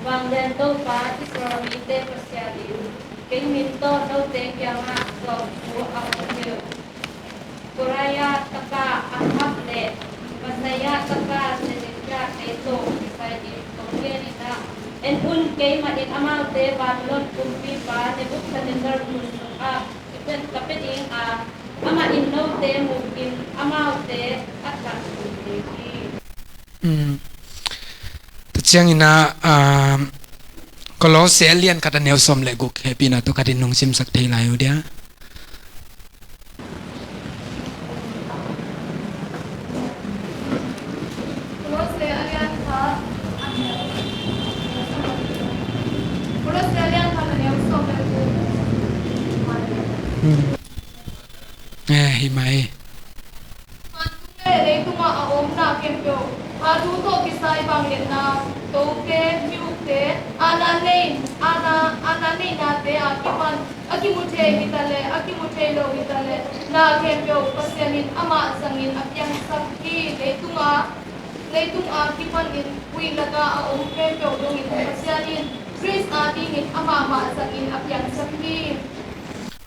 Vanglian Topa, Israel mite Pasian in, kei min tawh note kiangah zawh thu a om hi. Koriah tapa Ahab le Maaseiah tapa Zedekiah kei tawh kisai in kong gen in ah, en un, keimah in amaute Babylon kumpipa Nebuchadnezzar mun sungah ka pia ding a, amah in note mukin amaute a that ding hi. Mm. Tua ciangin ah, um, Kolose a lian khat, a neu sawm le guk, hehpihna tawh khatin nong simsak thei lai uh dia. Kolose a lian khat, a neu, Kolose a lian khat, a neu sawm le guk. Hmm. Eh, hi mai. Vantung le leitungah a om na khempeuh, a thu tawh kisai vangliatna, tote, mi ukte, aana nei, aana, aana neinate a kipan, a kimu thei hi ta leh, a kimu thei lo hi ta leh, na khempeuh Pasian in amah zangin a piangsak hi. Leitung a, leitung a kipanin huih lakah a om khempeuh dongin Pasian in Khrist a dingin amah mah zangin a piangsak hi.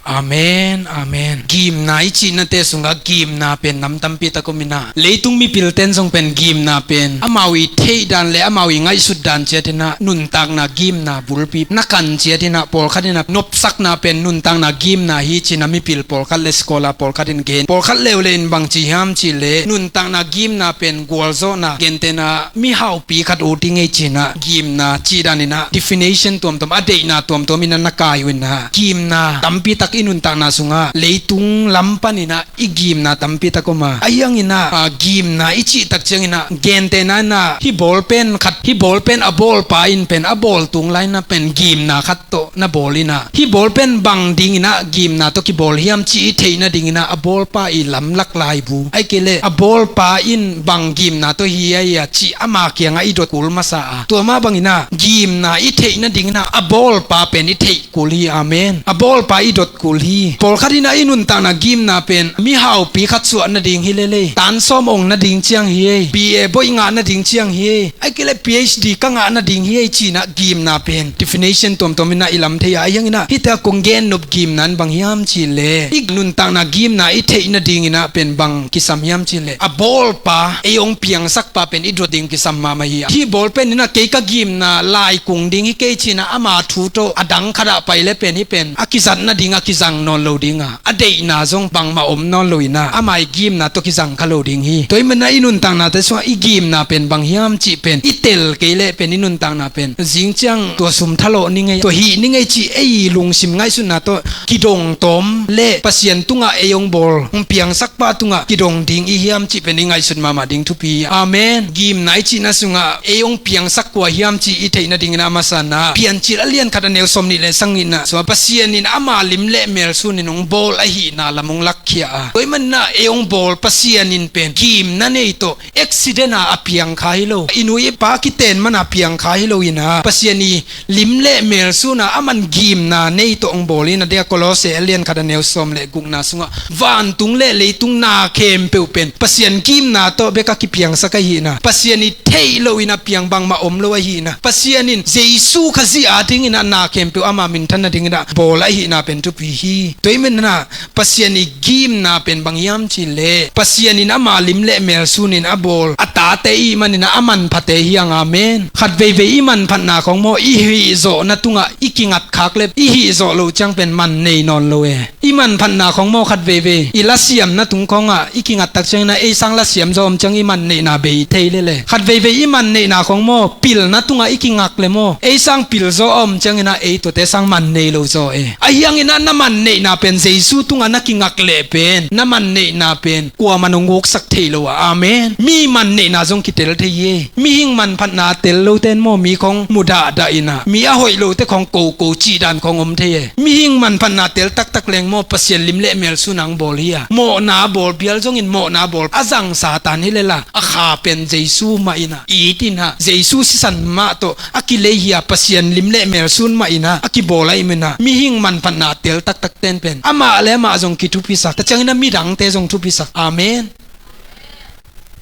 Amen, amen. Gimna i cihnate sungah gimna pen nam tampi tak om in ah, leitung mipilte'n zong pen gimna pen amau i theih dan le amau i ngaihsut dan ciat in ah nuntakna gimna bulpi na kan ciat in ah, pawlkhat in ah nopsakna pen nuntakna gimna hi ci-in ah mipil pawlkhat le scholar pawlkhat in gen, pawlkhat leuleu in bang ci hiam cih leh nuntakna gimna pen gualzawhna, gentehna mihaupi khat ut i ngei ci-in ah gimna cih dan in ah definition tuamtuam, a deihna tuamtuam in ah na kai uh in ah, gimna tampi tak i nuntakna sungah leitung lam paninah i gimna tampi tak om a, ahi hanginah, a, gimna i cih tak cianginah gentehna inah hih ball pen khat, hih ball pen a bawlpa in pen a bawl tung lai inah pen gimna khat tawh na bawl inah, hih ball pen bang dinginah gimna tawh kibawl hiam cih i theih nadinginah a bawlpa i lamlak laibu, ahih kei leh a bawlpa in bang gimna tawh hi a hi a cih ama kiangah i dot kul masa a, tua mah banginah gimna i theih nadinginah a bawlpa pen i theih kul hi. Amen. A bawlpa i dot kul hi. Pawlkhat inah i nuntakna gimna pen mihaupi khat suah nading hi lel ei, tan sawm ong nading ciang hi ei, B A bawi ngah nading ciang hi ei, ahih kei leh P H D ka ngah nading hi ei cinah gimna pen definition tuamtuam inah i lam thei a, ahi hanginah hihte a kong gen nop gimna in bang hiam cih leh i nuntakna gimna i theih nadinginah pen bang kisam hiam cih leh a bawlpa, ei hong piangsakpa pen i dot ding kisam mahmah hi a, hih ball pen inah kei ka gimna lai kung ding hi kei cinah ama thu tawh a dang khatah pai le pen hih pen a kizat nading a kizang nawn lo ding a, a deihna zong bangmah om nawn lo inah ama i gimna tawh kizang kha lo ding hi. Tua ahih maninah i nuntaknate sungah i gimna pen bang hiam cih pen i tel kei leh pen i nuntakna pen zing ciang tua sum thalawh ni ngei, tua hih ni ngei cih ei lungsim ngaihsutna tawh kidong tawm leh Pasian tungah ei hong bawl, hong piangsakpa tungah kidong ding i hiam cih pen i ngaihsut mahmah ding thupi hi. Amen. Gimna i cihna sungah ei hong piangsak kua hiam cih i theih nadinginah a masa inah Piancil a lian khat a neu sawm nih le sagihna sungah Pasian in ama lim le mel sunin hong bawl ahihna lam hong lakkhia a, tua ahih maninah ei hong bawl Pasian in pen gimna nei tawh accident a a piang kha hi lo, i nu i pa kiten mana piang kha hi lo inah Pasian i lim le mel suna a man gimna nei tawh hong bawl inah, a dia Kolose a lian khat a neu sawm le gukna sungah vantung le leitung na khempeuh pen Pasian gimna tawh bek a kipiangsak ahihna, Pasian i theih loh inah piang bangmah om lo ahihna, Pasian in Jesu Khazih a dinginah na khempeuh ama minthan nadinginah bawl ahihna pen thupi hi. Tua ahih maninah Pasian i gimna pen bang hiam cih leh Pasian in ama lim le mel sunin a bawl a tate i hih maninah a manphate hi hang. Amen. Khat veivei i manphatna khawng maw i hihzawhna tungah i kingatkhak le i hihzawh loh ciang pen man nei nawn lo e. I manphatna khawng maw khat veivei i lasiamna tung khawngah i kingat tak cianginah ei sang lasiam zaw om ciang i man neihna bei thei lel e. Khat veivei i man neihna khawng maw pilna tungah i kingak le maw ei sang pil zaw a om cianginah ei tuate sang man nei lo zaw e. Ahi hanginah na man neihna pen Jesu tungah na kingak leh pen na man neihna pen kuaman hong uksak thei lo a. Amen. Mi man neihna zong kitel thei hi. Mihing manphatna tel lote in maw mi khawng mudahdah inah mi a hoih lote khawng koko cihdan khawng om thei e. Mihing manphatna tel taktak leng maw Pasian lim le mel suna hong bawl hi a, mawhna bawl bial zongin mawhna bawl a zang Satan hi lel a, a kha pen Jesu mah inah it inah Jesu sisan mah tawh a kilei hi a, Pasian lim le mel sun mah inah a kibawl ahih maninah mihing manphatna tel taktakte in pen amah le amah zong kithupisak, tua cianginah midangte zong thupisak. Amen.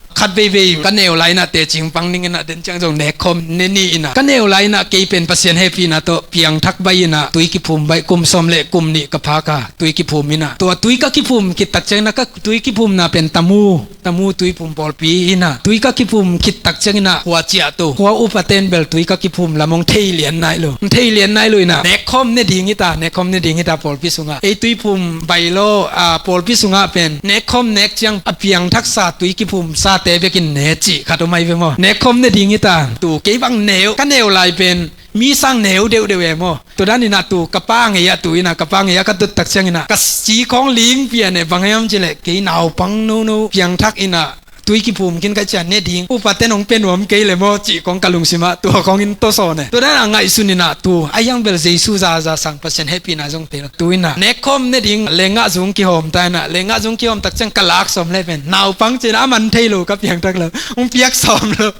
Khat veivei ka neu lai inah tecing pang ning inah den ciang zong nekkhawm ne ni inah ka neu lai inah kei pen Pasian hehpihna tawh piangthak baih inah tui kiphum baih kum sawm le kum nih ka phak a tui kiphum inah tua tui ka kiphum khit tak cianginah ka tui kiphumna pen Tamu, Tamu tuiphum pawlpi inah tui ka kiphum khit tak cianginah khua ciahto khua upate in bel tui ka kiphum lam hong thei lian nai lo, hong thei lian nai lo inah nekkhawm ne ding hi ta, nekkhawm ne ding hi ta pawlpi sungah ei tuiphum baih lo a, pawlpi sungah pen nekkhawm nek ciang a piangthaksa tui kiphumsate bekin ne cih khat om ahi ve maw. Nekkhawm ne ding hi ta. Tu kei bang neu ka neu lai pen mi sang neu deuhdeuh e maw. Tua dan inah tu ka pa ngei ah tu inah ka pa ngei ah ka dot tak cianginah ka ci khawng ling pian e, bang hiam cih leh kei naupang nono piangthak inah tui kiphum khin ka ciah ne ding, upate in hong pia nuam kei le maw cih khawng ka lungsimah tua khawng in tawsawn e. Tua dan a ngaihsun inah tu a hiang bel Jesu zaza sang Pasian hehpihna zong thei lo. Tu inah nekkhawm ne ding lengah zung kihawm ta inah lengah zung kihawm tak ciang ka lak sawm le pen naupang ci inah a man thei lo ka piangthak lo, hong piak sawm lo.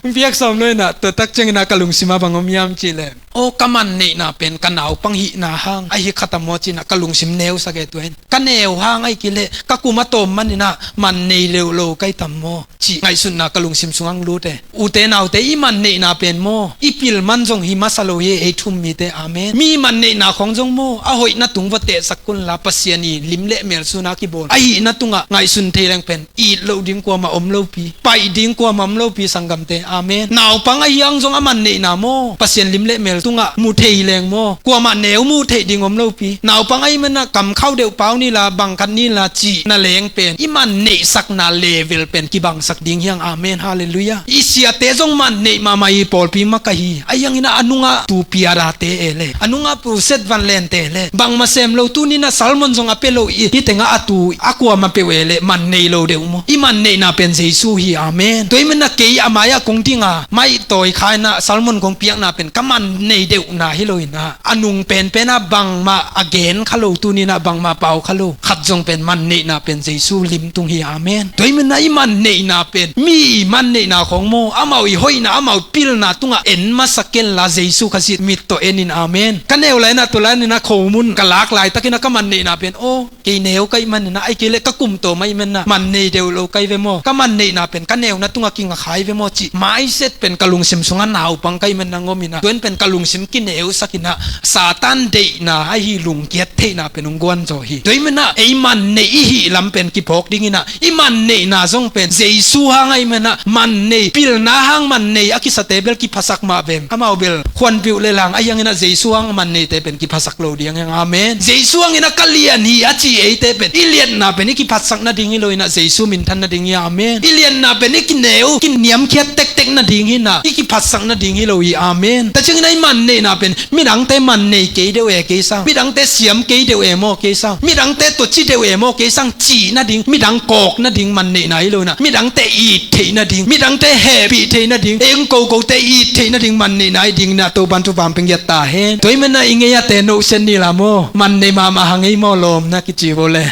Hong piak sawm lo inah tua tak cianginah ka lungsimah bang om hiam cih leh aw ka man neihna pen ka naupang hihna hang ahi khat a maw ci inah ka lungsim neusak e. Tua in ka neu hang ahih kei leh ka kum a tawm maninah man nei leuh lo ka hi tam maw cih ngaihsutna ka lungsim sungah hong lut e. Ute naute i man neihna pen maw i pil man zong hi masa lo hi ei thu-um mite. Amen. Mi man neihna khawng zong maw a hoihna tung va tehsak kul inla Pasian i lim le mel suna kibawl ahihna tungah ngaihsun thei leng pen it loh ding kuamah om lopi, paih ding kuamah om lopi, sanggamte. Amen. Naupang ahi hang zong a manneihna maw, Pasian lim le mel tungah mu thei leng maw, kuamah neu mu theih ding om lopi. Naupang ahih manin ah kamkhauh deuh pau nila, bangkhat nila cihna leng pen i manneihsakna level pen kibangsak ding hi hang. Amen. Halleluiah. I siate zong manneih mahmah hi, pawlpi makaih hi. Ahi hangin ah a nungah tu piarate e le, a nungah pu set van lente le, bangmah sem lo. Tuni-in ah sermon zong a pia lo i, hih tengah a tu a kuamah peuh e le, mannei lo deuh maw. I manneihna pen Jesu hi. Amen. Tua ahih manin ah kei a mai-ah kong ding a, maih tawi kha-in ah sermon kong piakna pen ka mannei deuhna hi lo-in ah, a nung penpen ah bangmah a gen kha lo, tuni-in ah bangmah pau kha lo, khat zong pen manneihna pen Jesu lim tung hi. Amen. Tua ahih manin ah i manneihna pen mi i manneihna khawng maw, amau i hoihna, amau pilna tungah en masa kenla, Jesu Khazih mit tawh en in. Amen. Ka neu lai-in ah, tua lai-in ah khomun ka lak laitakin ah ka manneihna pen, aw, kei neu ka hih manin ah, ahih kei leh ka kum tawm ahih manin ah mannei deuh lo ka hi ve maw, ka manneihna pen ka neuna tungah kinga kha hi ve maw cih mindset pen ka lungsim sungah naupang ka hih manin ah hong om in ah, tua in pen ka lungsim kineusak in ah, Satan deihna ahi lungkiat theihna pen hong guan zaw hi. Tua ahih manin ah ei manneih i hih lam pen kiphawk ding in ah, i manneihna zong pen Jesu hang ahih manin ah, mannei, pilna hang mannei a kisate bel kiphasak mah vem. Amau bel khuanpih uh le lang, ahi hangin ah Jesu hang manneite pen kiphasak lo ding hi hang. Amen. Jesu hangin ah ka lian hi a ci eite pen, i liatna pen i kiphatsak nading hi lo-in ah, Jesu minthan nading hi. Amen. I liatna pen i kineu, kiniamkhiat tektek nading hi-in ah, i kiphatsak nading hi lo hi. Amen. Tua ciangin ah i manneihna pen midangte mannei kei deuh e kei sang, midangte siam kei deuh e maw kei sang, midangte tua ci deuh e maw kei sang cih nading, midang kawk nading manneihna hi lo-in ah, midangte it theih nading, midangte hehpih theih nading, ei hong kokote it theih nading manneihna hi ding in ah, Topa'n thupha hong pia ta hen. Tua ahih manin ah i ngei-ate nohsiat ni la maw, mannei mahmah hang ei maw lawm na kici vo le.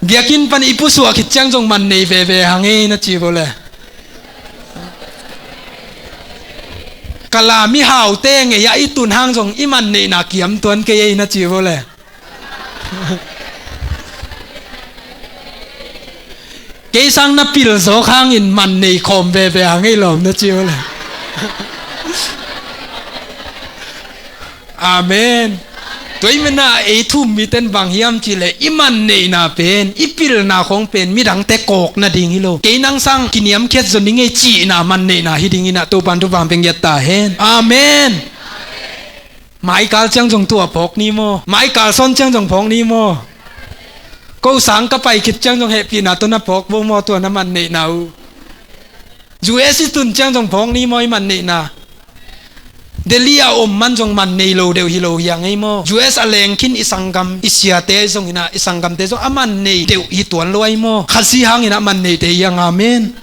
Biakinn pan i pusuah khit ciang zong mannei veve hang ei na ci vo le. Ka la mihaute ngei-ah i tun hang zong i manneihna kiam tuan kei ei na ci vo le. Kei sang na pil zawk hangin mannei khawm veve hang ei lawm na ci vo le. Amen. Tua ahih manin ah ei thu-um mite'n bang hiam cih leh, i manneihna pen, i pilna khawng pen midangte kawk nading hi lo. Kei nang sang kiniamkhiat zaw ning ei cihna manneihna hi ding in ah, Topa'n thupha hong pia ta hen. Amen. Mai kal ciang zong tua phawk ni maw. Mai kal sawn ciang zong phawk ni maw. Ko sang ka pai khit ciang zong hehpihna tawh na phawk vo maw, tua na manneihna uh. U S i tun ciang zong phawk ni maw, i manneihna. Delhi a om man zong mannei lo deuh hi lo hi hang ei maw. U S a leng khin i sanggam, i siate zong in ah, i sanggamte zong a mannei deuh hi tuan lo ei maw. Khazih hangin ah manneite hi hang. Amen.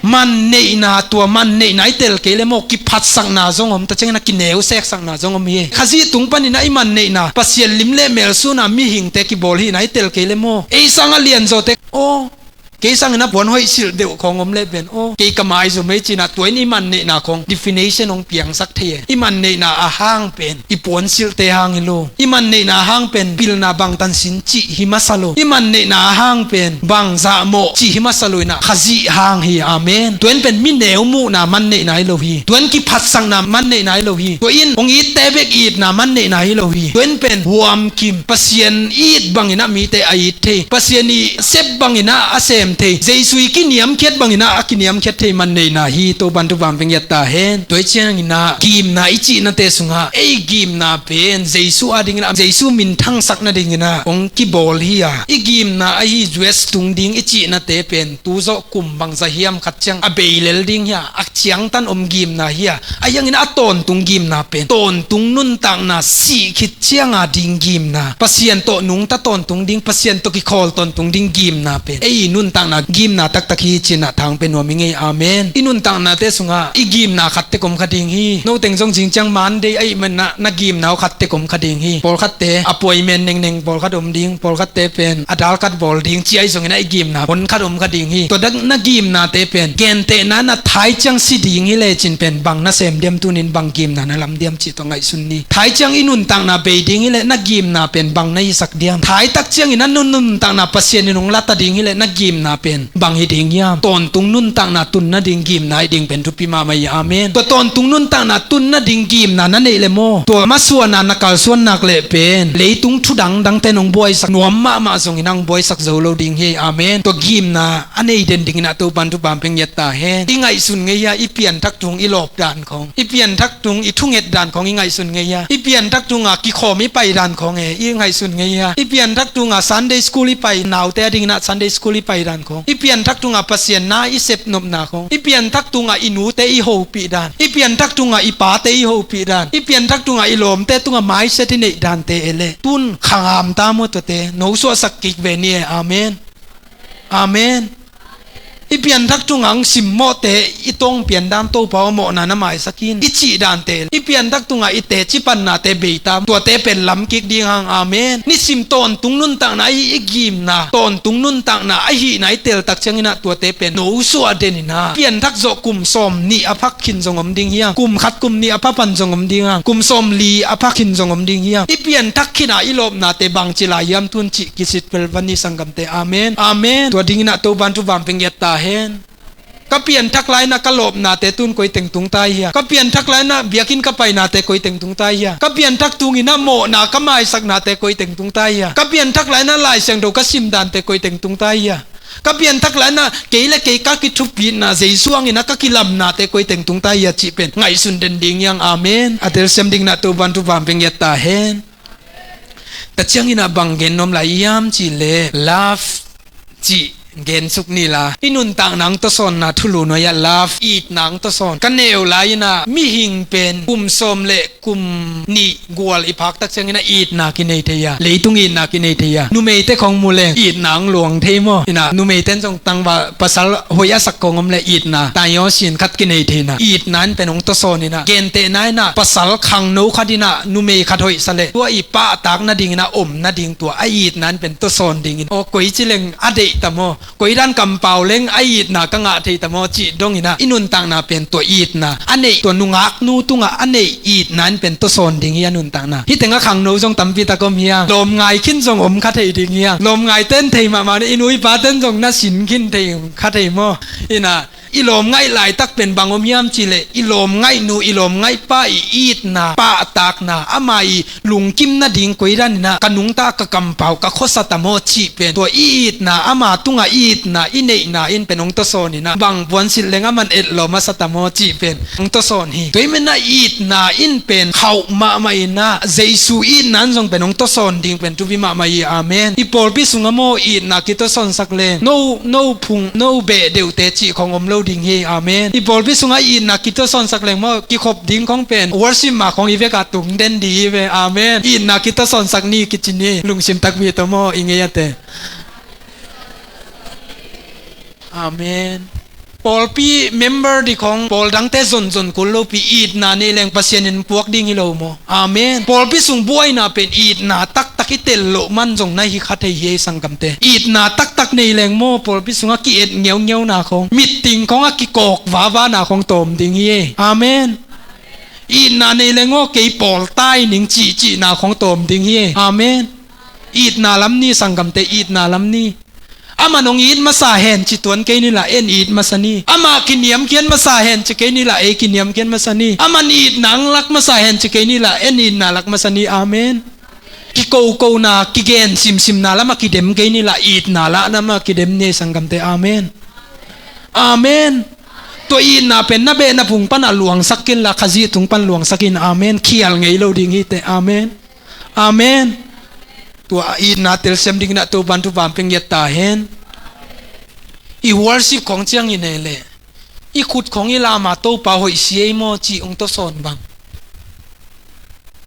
Manneihna, tua manneihna i tel kei le maw, kiphatsakna zong om, tua ciangin ah kineuseksakna zong om hi. Khazih tung panin ah i manneihna, Pasian lim le mel sun a mihingte kibawl hihna i tel kei le maw, ei sang a lianzawte, aw, kei sangin a puan hoih silh deuh khawng om leh pen, aw, kei ka maizum ei ci-in ah, tua in i manneihna khawng definition hong piangsak thei e. I manneihna a hang pen i puan silhte hang hi lo. I manneihna a hang pen pilna bangtan sin cih hi masa lo. I manneihna a hang pen bangzah mawh cih hi masa lo in ah, Khazih hang hi. Amen. Tua in pen mi neu muhna manneihna hi lo hi. Tua in kiphatsakna manneihna hi lo hi. Tua in hong itte bek itna manneihna hi lo hi. Tua in pen huamkim, Pasian it bangin ah mite a it thei, Pasian i sep bangin ah a sem thei, Jesu i kiniamkhiat bangin ah a kiniamkhiat thei manneihna hi. Topa'n thupha hong pia ta hen. Tua ciangin ah gimna i cihnate sungah, ei gimna pen Jesu adingin ah, Jesu minthangsak nadingin ah hong kibawl hi a, i gimna ahi U S tung ding i cihnate pen tu zawh kum bangzah hiam khat ciang a bei lel ding hi a, a ciangtan om gimna hi a, ahi hangin a tawntung gimna pen tawntung nuntakna sih khit cianga ding gimna, Pasian tawh nungta tawntung ding, Pasian tawh kikhawl tawntung ding gimna pen ei nuntakna gimna taktak hi ci-in ah thang pia nuam ing ei. Amen. I nuntaknate sungah i gimna khat tek om kha ding hi. No teng zong zing ciang Monday ahih manin ah na gimna uh khat tek om kha ding hi. Pawlkhatte appointment nengneng pawlkhat om ding, pawlkhatte pen a dalkat bawl ding ci ahi zongin ah i gimna hon khat om kha ding hi. Tua dak na gimnate pen gentehna in ah thai ciang si ding hi lecin pen bang na sem diam, tuni-in bang gimna na lam diam cih tawh ngaihsun ni. Thai ciang i nuntakna bei ding hi leh na gimna pen bang na hisak diam? Thai tak ciangin a nun, nuntakna Pasian in hong la ta ding hi leh na gimna pen bang hi ding hiam? Tawntung nuntakna tun nading gimna hi ding pen thupi mahmah hi. Amen. Tua tawntung nuntakna tun nading gimna na neih le maw, tua masuana na kalsuan nak le pen leitung thu dangdangte nong buaisak nuam mahmah zongin hong buaisak zo lo ding hi. Amen. Tua gimna a nei den dingin ah Topan thupha pia ngiat ta hen. I ngaihsun ngei hia, i pianthak tung i lawp dan khong, i pianthak tung i thunget dan khong i ngaihsun ngei hia? I pianthak tunga kikhawm i pai dan khong e i ngaihsun ngei hia? I pianthak tunga Sunday school i pai, naute a dingin ah Sunday school i pai dan khong, i pianthak tunga Pasian na i sepnopna khong, i pianthak tunga i nute i hopih dan, i pianthak tunga i pate i hopih dan, i pianthak tunga i lawmte tunga maiset i neih dante e le tun khangam ta maw? Tuate nosuahsak kik ve ni e. Amen. Amen. I pianthak tunga hong simmawhte i tawng piandan Topa aw mawhna na maisak in i cih dante, i pianthak tunga i teci pannate bei ta, tuate pen lam kik ding hang. Amen. Nisim tawntung nuntakna i, i gimna, tawntung nuntakna ahihna i teltak ciangin ah tuate pen nosuah den in ah. Pianthak zawh kum sawm nih a phak khin zong om ding hiam? Kum khat kum nih a pha pan zong om ding hang. Kum sawm li a phak khin zong om ding hiam? I pianthak khin a i lawpnate bangci lai hiam tun cih kisit vel va ni sanggamte. Amen. Amen. Tua dingin ah Topan thupha pia ngiat ta hen. Ka pianthak lai-in ah ka lawpnate tun koi teng tung ta hia? Ka pianthak lai-in ah biakinn ka painate koi teng tung ta hia? Ka pianthak tungin ah mawhna ka maisaknate koi teng tung ta hia? Ka pianthak lai-in ah Lai Siangtho ka simdante koi teng tung ta hia? Ka pianthak lai-in ah kei le kei ka kithupitna, Jesu hangin ah ka kilamnate koi teng tung ta hia cih pen ngaihsun den ding hiang. Amen. A telsiam dingin ah Topan thupha pia ngiat ta hen. Tua ciangin ah bang gen nuam lai hiam cih leh love cih gen suk ni la. I nuntakna hong tawsawnna thulu nuai-ah love, itna hong tawsawn. Ka neu lai-in ah mihing pen kum sawm le kum nih gual i phaktak ciangin ah itna kinei thei a, leitung itna kinei thei a. Numeite khong mu leng itna hong luang thei maw? In ah numeite in zong tangval pasal hoih a sak khong om leh itna, tayaw sin khat kinei thei in ah. Itna in pen hong tawsawn in ah, gentehna in ah pasal khangno khat in ah numei khat hoih sa leh tua i pahtak nadingin ah om nading tua a itna in pen tawsawn dingin, aw koi ci leng a deih ta maw? Koi dan kampau leng a itna ka ngah thei ta maw cih dongin ah i nuntakna pen tua itna a neih, tua nungaknu tungah a neih itna in pen tawsawn ding hi a nuntakna. Hih tengah khangno zong tampi tak om hiang. Lawmngai khin zong om kha thei ding hiang. Lawmngaite in thei mahmah ni, i nu i pate in zong na sin khin thei kha thei maw? In ah i lawmngaih laitak pen bang om hiam cih leh i lawmngaihnu i lawmngaihpa i itna, pahtakna, ama i lungkim nading koi dan in ah ka nungta, ka kampau, ka khuasa ta maw cih pen tua i itna, ama tungah i itna i neihna in pen hong tawsawn in ah, bang puansilh leng aman etlawm a sa ta maw cih pen hong tawsawn hi. Tua ahih manin ah itna in pen khauh mahmah in ah Jesu itna in zong pen hong tawsawn ding pen thupi mahmah hi. Amen. I pawlpi sungah maw itna kitawsawnsak leng, no, no phung, no beh deuhte cih khong om lo ding hi. Amen. I pawlpi sungah itna kitawsawnsak leng maw, kikhop ding khong pen worship ma khong i vekah tung den ding hi ve. Amen. Itna kitawsawnsak ni kici ni, lungsim takpi tawh maw i ngei a te. Amen. Pawlpi member ding khong pawl dangte zonzon kul lopi, itna nei leng Pasian in puak ding hi lo maw? Amen. Pawlpi sung buaina pen itna taktak i tel loh man zong na hi kha thei hi ei sanggamte. Itna taktak nei leng maw, pawlpi sungah ki-et ngeungeuna khong, meeting khongah kikawk vavana khong tawm ding hi ei. Amen. Itna nei leng aw kei pawl tai ning cihcihna khong tawm ding hi ei. Amen. Itna lam ni sanggamte, itna lam ni. Amah nong it masa hen ci tuan kei ni la, en it masa ni. Amah kiniamkhiat masa hen ci kei ni la, ei kiniamkhiat masa ni. Amah itna ang lak masa hen ci kei ni la, en itna lak masa ni. Amen. Kikokona, kigen simsimna lamah kidem kei ni la, itna lah lamah kidem ni ei sanggamte. Amen. Amen. Tua itna pen na beh na phung panah luangsak kin la, Khazih tung pan luangsak in. Amen. Khial ngei lo ding hi te. Amen. Amen. Tua itna telsiam dingin ah Topan thupha pia ngiat ta hen. I worship khong ciangin ei leh, i khut khong i lam a Topa hoih si ei maw cih hong tawsawn bang.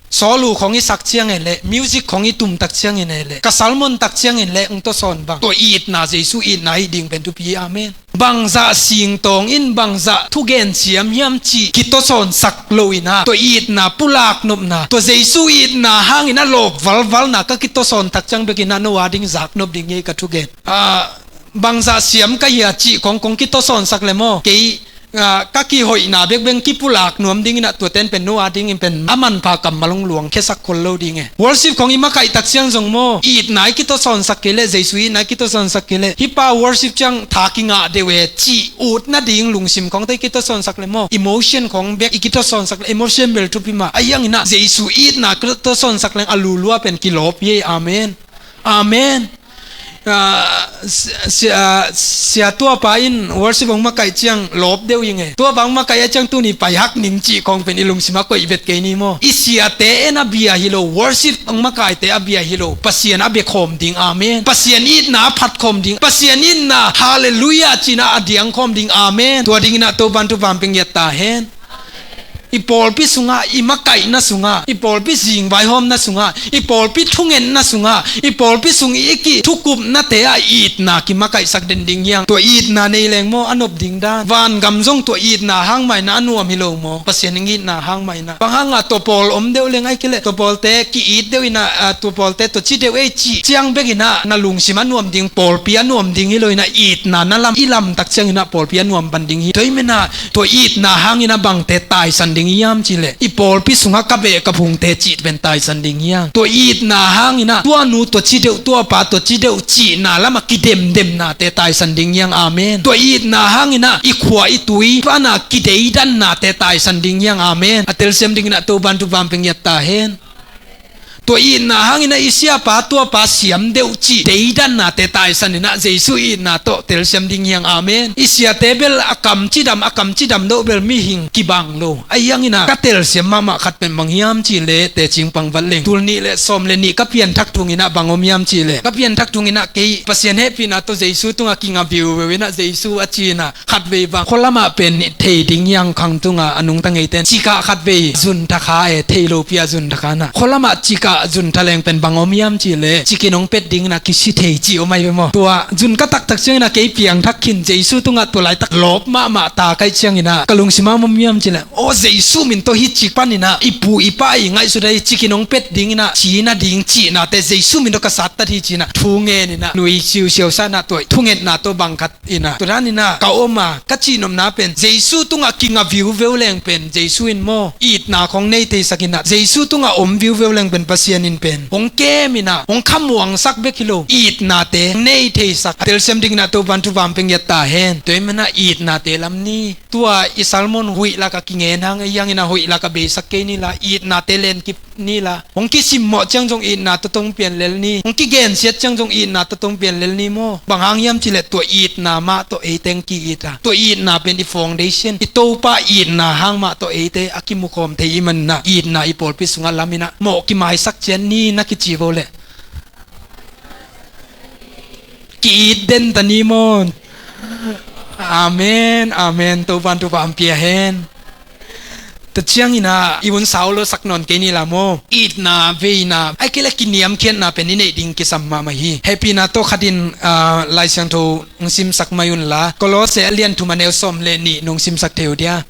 Sawlu khong i sak ciangin leh, music khong i tumtak ciangin ei leh, ka sermon tak ciangin leh hong tawsawn bang. Tua itna Jesu itna hi ding pen thupi hi. Amen. Bangzah singtawng in bangzah thugen siam hiam cih kitawsawnsak lo in ah, tua itna pulak nopna, tua Jesu itna hangin a lawp valvalna ka kitawsawn tak ciang bekin ah no a ding zak nop ding hi ei ka thugen. Ah, bangzah siam ka hia cih khong kong kitawsawnsak le maw, kei ah, ka kihoihna bekbek kipulak nuam ding inah tuate in pen no a dingin pen a manpha kammal hong luang khiasak khol lo ding e. Worship khong i makaih tak ciang zong maw, itna i kitawsawnsak kei leh, Jesu itna i kitawsawnsak kei leh, hih pa worship ciang tha kingah deuh e cih ut nading lungsim khong tawh i kitawsawnsak leh maw, emotion khong bek i kitawsawnsak leh, emotion bel thupi mah. Ahi hang inah Jesu itna kitawsawnsak leng a lulua pen kilawp hi ei. Amen. Amen. Ah, si-, si-, ah, sia tuapa in worship hong makaih ciang lawp deuh ing e. Tuapa hong makaih a ciang tuni pai hak ning cih khong pen i lungsim a koih vet kei ni maw. I siate en a bia hi lo, worship hong makaihte a bia hi lo, Pasian a bia khawm ding. Amen. Pasian itna a phat khawm ding, Pasian itna halleluiah cihna a diang khawm ding. Amen. Tua ding inah Topan thupha hong pia ta hen. I pawlpi sungah, i makaihna sungah, i pawlpi zingvaihawmna sungah, i pawlpi thungetna sungah, i pawlpi sung i ki thukupnate ah itna kimakaihsak den ding hi hang. Tua itna nei leng maw a nop ding dan. Vangam zong tua itna hang mah inah a nuam hi lo maw? Pasian ing itna hang mah inah. Bang hangah tua pawl om deuh leng ahih kei leh tua pawlte ki-it deuh inah, ah, tua pawlte tua ci deuh ei cih ciang bek inah na lungsim a nuam ding, pawlpi a nuam ding hi lo inah itna na lam, i lamtak ciang inah pawlpi a nuam pan ding hi. Tua ahih man inah tua itna hang inah bangte taisan ding hiam cih leh, i pawlpi sungah ka beh ka phungte cih pen taisan ding hi hang. Tua itna hang inah tua nu tua ci deuh, tua pa tua ci deuh cihna lamah kidemdemnate taisan ding hi hang. Amen. Tua itna hang inah i khua i tui pana kideidannate taisan ding hi hang. Amen. A telsiam ding inah Topan thupha hong pia ta hen. Tua itna hang inah i siapa tuapa siam deuh cih deidannate taisan inah Jesu itna tawh telsiam ding hi hang. Amen. I siate bel a kam cidam, a kam cidam deuh bel mihing kibang lo. Ahi hang inah ka telsiam mahmah khat pen bang hiam cih leh, teci pangvat leng, tul nih le sawm le nih ka pianthak thung inah bang om hiam cih leh, ka pianthak thung inah kei Pasian hehpihna tawh Jesu tungah kinga viuveu inah Jesu a ci inah khatvei bang khua lamah pen thei ding hi hang, khang tungah a nungta ngeite in. Cikah khatvei zun thakha e, thei lopi a zun thakha inah. Khua lamah cikah zun tha leng pen bang om hiam cih leh, cikin hong pet ding inah kisi thei cih om ahi ve maw. Tua zun ka taktak ciang inah kei piangthak khin, Jesu tungah tua laitak lawp mahmah ta ka hih ciang inah ka lungsim ah om hiam cih leh, aw, Jesu min tawh hih cik pan inah i pu i pa i ngaihsut a, hih cikin hong pet ding inah ci nading cihnate Jesu min tawh ka sattat hi ci inah thu ngen inah nui siusiau sa inah tua thungetna tawh bang khat inah, tua dan inah ka om a, ka cihnopna pen Jesu tungah kinga viuveu leng pen Jesu in maw itna khong nei theisak inah, Jesu tungah om viuveu leng pen Pasian in pen hong kem inah, hong khamuangsak bek hi lo, itnate nei theisak. A telsiam ding inah Topan thupha hong pia ta hen. Tua ahih man inah itnate lam ni. Tua i sermon huih lakah kingen hang, ahi hang inah huih lakah beisak kei ni la, itnate lenkip ni la. Hong kisimmawh ciang zong itna tawh tawh hong pianlel ni. Hong kigensiat ciang zong itna tawh tawh hong pianlel ni maw. Bang hang hiam cih leh tua itna mah tawh eite hong ki-it a, tua itna pen i foundation, i Topa itna hang mah tawh eite a kimukhawm thei ahih man inah, itna i pawlpi sungah lam inah mawh kimaisak ciat ni na kici vo leh, ki-it den ta ni maw. Amen, amen. Topan thupha hong pia hen. Tua ciang inah i hun sau lo sak nawn kei ni la maw. Itna veina, ahih kei leh kiniamkhiatna pen i neih ding kisam mahmah hi. Hehpihna tawh khat in, ah, Lai Siangtho hong simsak mai un la, Kolose a lian thum a neu sawm le nih nong simsak thei uh dia.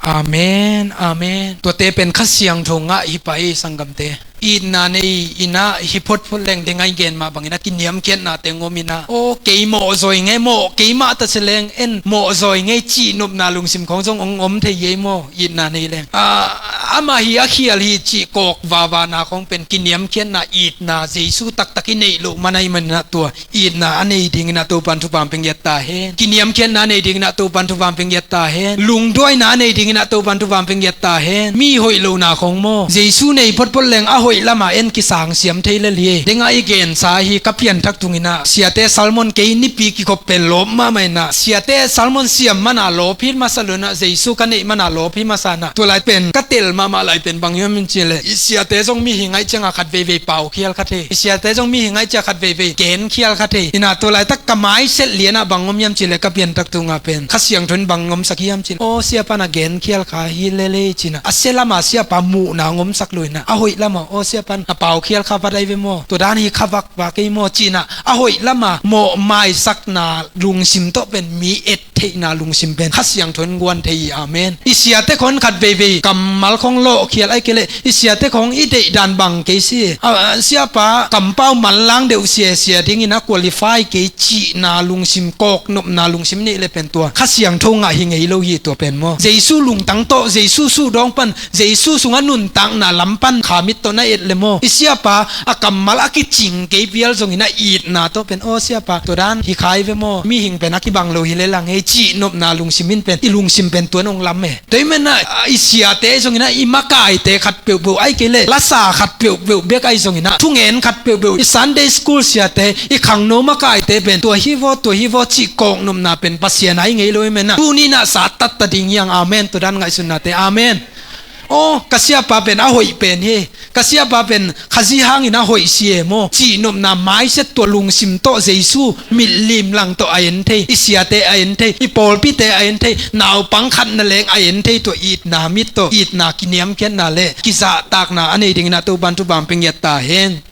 Amen, amen. Tuate pen Kha Siangtho ngah hi pah ei, sanggamte. Itna nei inah hi photphot leng, deng a i gen mah bangin a kiniamkhiatna teng om inah, aw, kei mawhzawi ngei, mawh kei mah ta ci leng en mawhzawi ngei cihnopna lungsim khong zong hong om thei ei maw. Itna nei leng, ah, amah hi a khial hi cih kawk vavana khong pen kiniamkhiatna, itna Jesu taktak i neih loh man ahih man inah tua itna a nei ding inah Topan thupha hong pia ta hen. Kiniamkhiatna a nei ding inah Topan thupha hong pia ta hen. Lungduaina a nei ding inah Topan thupha hong pia ta hen. Mi hoih lohna khong maw, Jesu nei photphot leng a hoih lamah en kisangsiam thei lel hi. Deng a i gensa hi, ka pianthak tung inah siate sermon kei nipi kikhop pen lawp mahmah inah, siate sermon siam mana lawp hi masa lo inah, Jesu ka neih mana lawp hi masa inah. Tua lai pen ka tel mahmah lai pen bang hiam in cih leh, i siate zong mihing ahih ciangah khat veivei paukhial kha thei. I siate zong mihing ahih ciangah khat veivei genkhial kha thei. Inah tua laitak ka maiset lianah bang om hiam cih leh, ka pianthak tungah pen Kha Siangtho in bang omsak hiam cih leh, aw, siapa na genkhial kha hi lel ei ci inah, a sia lama siapa muhna hong omsak lo inah, a hoih lamah Aw siapa, na paukhial kha vat ai ve maw, tua dan hi kha vakvak ei maw, ci-in ah a hoih lama mawh maisakna lungsim tawh pen mi et theihna lungsim pen Kha Siangtho in guan thei hi. Amen. I siate khawng khat veivei kammal khawng lawhkhial ai kei leh i siate khawng i deih dan bang kei si. A, a, siapa kampau manlang deuh sia sia dingin a qualify kei cihna lungsim, kawknopna lungsim neih leh pen tua Kha Siangtho ngah hi ngei lo hi tua pen maw. Jesu lungtang tawh, Jesu suhdawng pan, Jesu sungah nuntakna lam pan kha mit tawh na et leh maw, i siapa a kammal a kicing kei vial zongin a itna tawh pen, aw siapa, tua dan hi kha ai ve maw, mihing pen a kibang lo hi leh lang hei, cihnopna lungsim in pen i lungsim pen tuan hong lam e. Tua ahih manin ah, i siate zongin ah, i makaite khat peuhpeuh ai kei leh lasa khat peuhpeuh bek ai zongin ah, thungen khat peuhpeuh, i Sunday school siate, i khangno makaite pen tua hi vaw, tua hi vaw cih kawknopna pen Pasian ai ngei lo ahih manin ah, tuni-in ah sa tatta ding hi hang. Amen. Tua dan ngaihsutnate. Amen. Aw, ka siapa pen a hoih pen hi, ka siapa pen Khazih hangin a hoih si e maw, cihnopna maiset tua lungsim tawh Jesu mitlimlang tawh a en thei, i siate a en thei, i pawlpite a en thei, naupang khat na leng a en thei, tua itna mit tawh, itna kiniamkhiatna leh kizahtakna a nei dingin ah Topa'n thupha hong pia ngiat ta hen.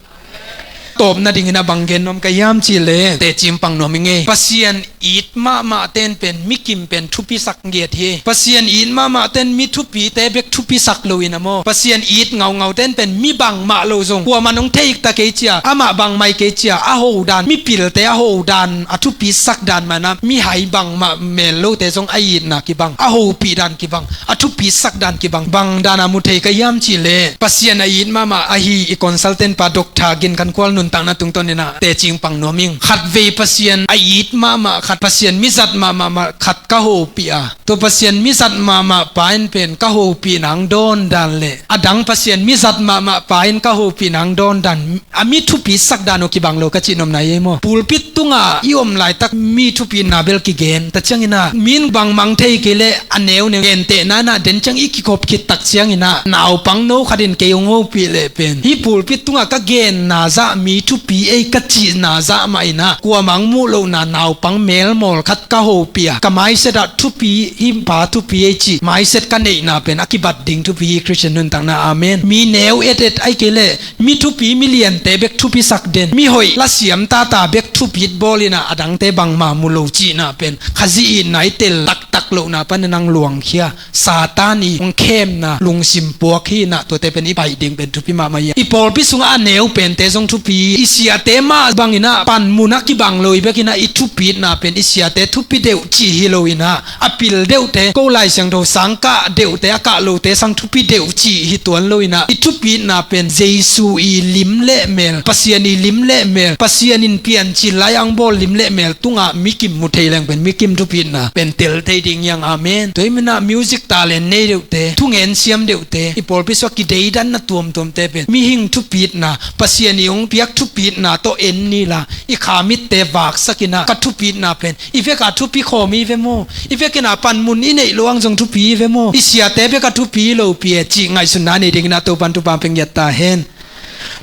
Tawpna dingin ah bang gen nuam ka hiam cih leh, teci pang nuam ing ei. Pasian it mahmahte in pen mi kim pen thupisak ngiat hi. Pasian it mahmahte in mi thupite bek thupisak lo-in ah maw, Pasian it ngaungaute in pen mi bangmah lo zong, kuaman hong thei ta kei ci-a, amah bangmah hi kei ci-a a ho dan, mipilte a ho dan, a thupisak dan mah in ah, mihai bangmah mel lote zong a itna kibang, a hopih dan kibang, a thupisak dan kibang. Bang dan a mu thei ka hiam cih leh, Pasian a it mahmah ahi i consultant pa Doctor Gin Khan Khual nuntakna tungtawnin ah teci pang nuam ing. Khatvei Pasian a it mahmah khat, Pasian mizat mahmah khat ka hopih a, tua Pasian mizat mahmah pa in pen ka hopihna hong dawn dan leh, a dang Pasian mizat mahmah pa in ka hopihna hong dawn dan, a mi thupisak dan uh kibang lo ka cihnopna hi ei maw. Pulpit tungah i om laitak mi thupitna bel kigen ta ciangin ah, mi in bangmah hong thei kei leh a neuneu gentehna in ah den ciang i kikhop khit tak ciangin ah, naupangno khat in kei hong hopih leh pen, hih pulpit tungah ka genna zah mi thupi ei ka cihna zah mah in ah, kuamah hong muh lohna naupang melmawl khat ka hopih a, ka maiset ah thupi, hih pa thupi ei cih maiset ka neihna pen a kibat ding thupi hi Khristian nuntakna. Amen. Mi neu etet ai kei leh, mi thupi, mi liante bek thupisak den, mi hoih lasiam tata bek thupit bawlin ah, a dangte bangmah mu lo cihna pen Khazih itna i tel taktak lohna panin hong luangkhia, Satan i hong khemna lungsim puak hi-in ah, tuate pen i paih ding pen thupi mahmah hi. I pawlpi sungah a neu pente zong thupi, i siate mah bangin ah panmun a kibang lo hi bekin ah, i thupitna pen i siate thupi deuh cih hi lo-in ah, a pil deuhte, ko Lai Siangtho sang kah deuhte, a kah lote sang thupi deuh cih hi tuan lo-in ah, i thupitna pen Jesu i lim leh mel, Pasian i lim leh mel, Pasian in piancil lai-a hong bawl lim leh mel tungah mi kim mu thei leng pen mi kim thupitna pen tel thei ding hi hang. Amen. Tua ahih manin ah music talent nei deuhte, thungen siam deuhte, i pawlpi sungah kideidanna tuamtuamte pen mihing thupitna, Pasian i hong piak thupitna tawh en ni la, i kha mitte vaksak-in ah, ka thupitna pen i vek a thupi khawm hi ve maw, i vekin ah panmun i neih loh hang zong thupi hi ve maw, i siate bek a thupi hi lopi e cih ngaihsutna nei dingin ah Topa'n thupha pia ngiat ta hen.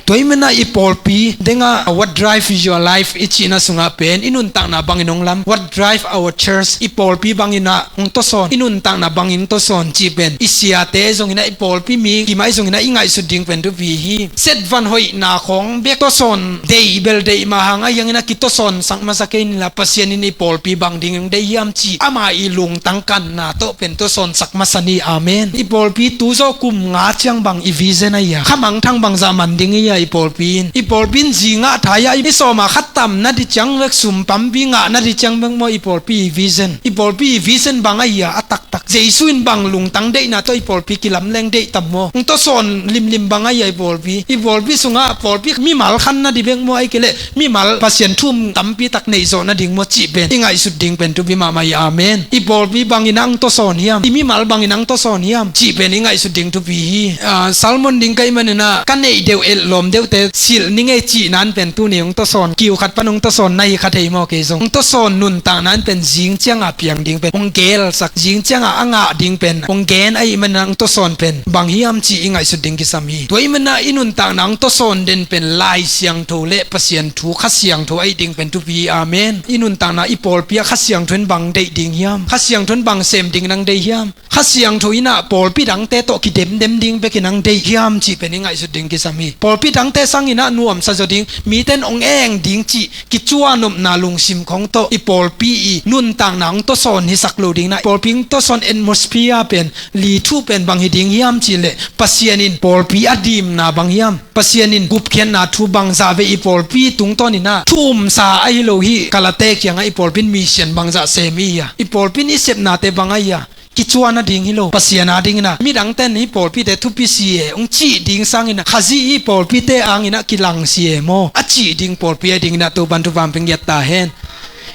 Tua ahih manin ah i pawlpi dingah, what drive your life i cihna sungah pen i nuntakna bangin hong lam, what drive our church, i pawlpi bangin ah hong tawsawn, i nuntakna bangin tawsawn cih pen i siate zongin ah, i pawlpi mi kim ai zongin ah i ngaihsut ding pen thupi hi. Setvan hoihna khawng bek tawsawn deih bel deih mah hang ahi hangin ah, kitawsawnsak masa kei ni la, Pasian in i pawlpi bang dingin hong deih hiam cih ama i lungtang kanna tawh pen tawsawnsak masa ni. Amen. I pawlpi tu zawh kum nga ciang bang i vision ahi a, kha mangthang bangzah man ding ahi a, i pawlpi in, i pawlpi in zi ngah thei a, i sawm a khat tam nading ciang bek, sum tampi ngah nading ciang bek maw, i pawlpi i vision, i pawlpi i vision bang ahi a, a taktak Jesu in bang lungtang deihna tawh i pawlpi kilamleng deih tam maw? Hong tawsawn limlim bang ahi a, i pawlpi, i pawlpi sungah pawlpi mimal khan nading bek maw, ahih kei leh mimal Pasian thu-um tampi tak neih zawh nading maw cih pen i ngaihsut ding pen thupi mahmah hi. Amen. I pawlpi bangin ah hong tawsawn hiam, i mimal bangin ah hong tawsawn hiam cih pen i ngaihsut ding thupi hi. Ah, sermon ding ka hih manin ah ka neih deuh et lo Deuhte silh ni ngei cihna in pen tuni hong tawsawn, kiu khat pan hong tawsawn na hi kha thei maw? Kei zong hong tawsawn nuntakna in pen zing ciangah piang ding pen hong gelsak, zing ciangah a ngah ding pen hong gen ahih manin ah hong tawsawn pen bang hiam cih i ngaihsut ding kisam hi. Tua ahih manin ah i nuntakna hong tawsawn den pen Lai Siangtho le Pasian thu, Kha Siangtho ahih ding pen thupi hi. Amen. I nuntakna, i pawlpi ah Kha Siangtho in bang deih ding hiam? Kha Siangtho in bang sem ding nang deih hiam? Kha Siangtho in ah pawlpi dangte tawh kidemdem ding bekin nang deih hiam cih pen i ngaihsut ding kisam hi. Pawlpi dangte sangin ah nuamsa zaw ding, mite in hong eng ding cih kicuanopna lungsim khawng tawh i pawlpi i nuntakna hong tawsawn hisak lo dingin ah, i pawlpi hong tawsawn atmosphere pen, lithuh pen bang hi ding hiam cih leh, Pasian in pawlpi a dimna bang hiam? Pasian in gupkhiatna thu bangzah vei i pawlpi tungtawnin ah thu umsa ahi lo hi. Kalate kiangah i pawlpi in mission bangzah sem i hi a, i pawlpi in i sepnate bang ahi a, kicuan a ding hi lo. Pasian a dingin ah midangte in hih pawlpite thupi si e hong cih ding sangin ah, Khazih hih pawlpite hangin ah kilang si e maw, a cih ding pawlpi a dingin ah Topan thupha hong pia ta hen.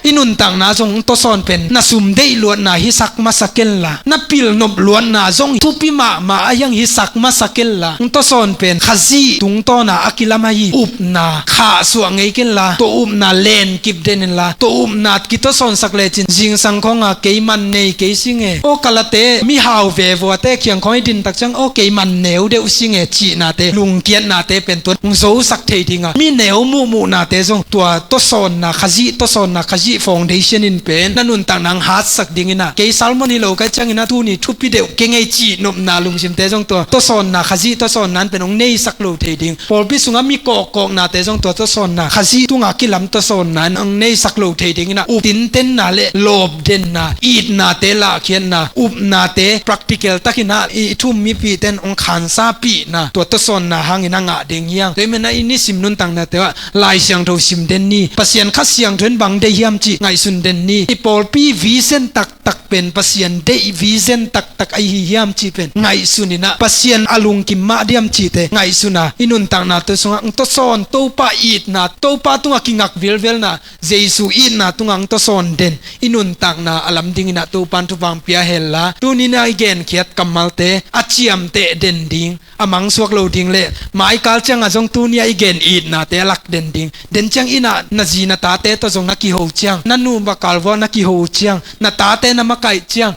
I nuntakna zong hong tawsawn pen na sum deih luatna hisak masa kenla, na pilnop luatna zong thupi mahmah a hiang hisak masa kenla, hong tawsawn pen Khazih tungtawna a kilam ahi upna khahsuah ngei kenla, tua upna lenkip den inla, tua upna kitawsawnsak lecin zingsang khawnga kei man nei kei si nge, aw kalate mihau vevuate kiang khawng i dintak ciang aw kei man neu deuh si nge cihnate, lungkiatnate pen tua hong zosak thei dinga, mi neu muhmuhnate zong tua tawsawnna, Khazih tawsawnna, Khazih foundation in pen na nuntakna hong hatsak dingin ah, kei sermon hi lo ka hih ciangin ah tuni thupi deuh kei ngei cihnopna lungsimte zong tua tawsawnna, Khazih tawsawnna in pen hong neisak lo thei ding. Pawlpi sungah mi kawkkawknate zong tua tawsawnna, Khazih tungah kilam tawsawnna in hong neisak lo thei dingin ah, up tintenna le lawpdenna, itnate lahkhiatna, upnate practical takin ah i thu um mipite in hong khansapihna, tua tawsawnna hangin a ngah ding hiang. Tua ahih manin ah i nisim nuntaknate ah Lai Siangtho sim den ni, Pasian Kha Siangtho in bang deih hiam cih ngaihsun den ni. I pawlpi vision taktak pen Pasian deih vision taktak ahi hiam cih pen ngaihsun in ah, Pasian a lungkim mah diam cihte ngaihsun a, i nuntaknate sungah hong tawsawn Topa itna, Topa tungah kingak vilvelna, Jesu itna tungah hong tawsawn den i nuntakna a lam dingin ah Topan thupha hong pia henla, tuni-in ah i genkhiat kammalte a ciamteh den ding, a mangsuak lo ding le maikal ciangah zong tuni-ah i gen itnate a lak den ding. Den ciang in ah na zi na tate tawh zong na kiho ciang, na nu va kalvua na kiho ciang, na tate na makaih ciang,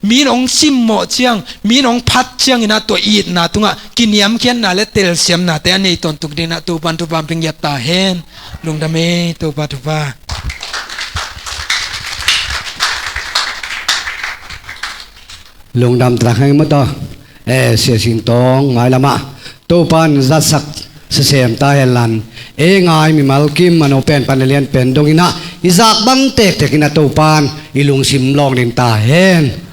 mi in hong simmawh ciang, mi in hong phat ciangin ah tua itna tungah kiniamkhiatna le telsiamnate a nei tawntung dingin ah Topan thupha hong pia ta hen. Lungdam ei, Topa thupha. Lungdam tak hang maw taw. Eh, Sia Sin Tawng mailamah Topan zatsak sisem ta hen lan. Eh, ngai mimal kim mano pen pan a lian pen dongin ah i zak bang tektek in ah Topan i lungsim lawng ding ta hen.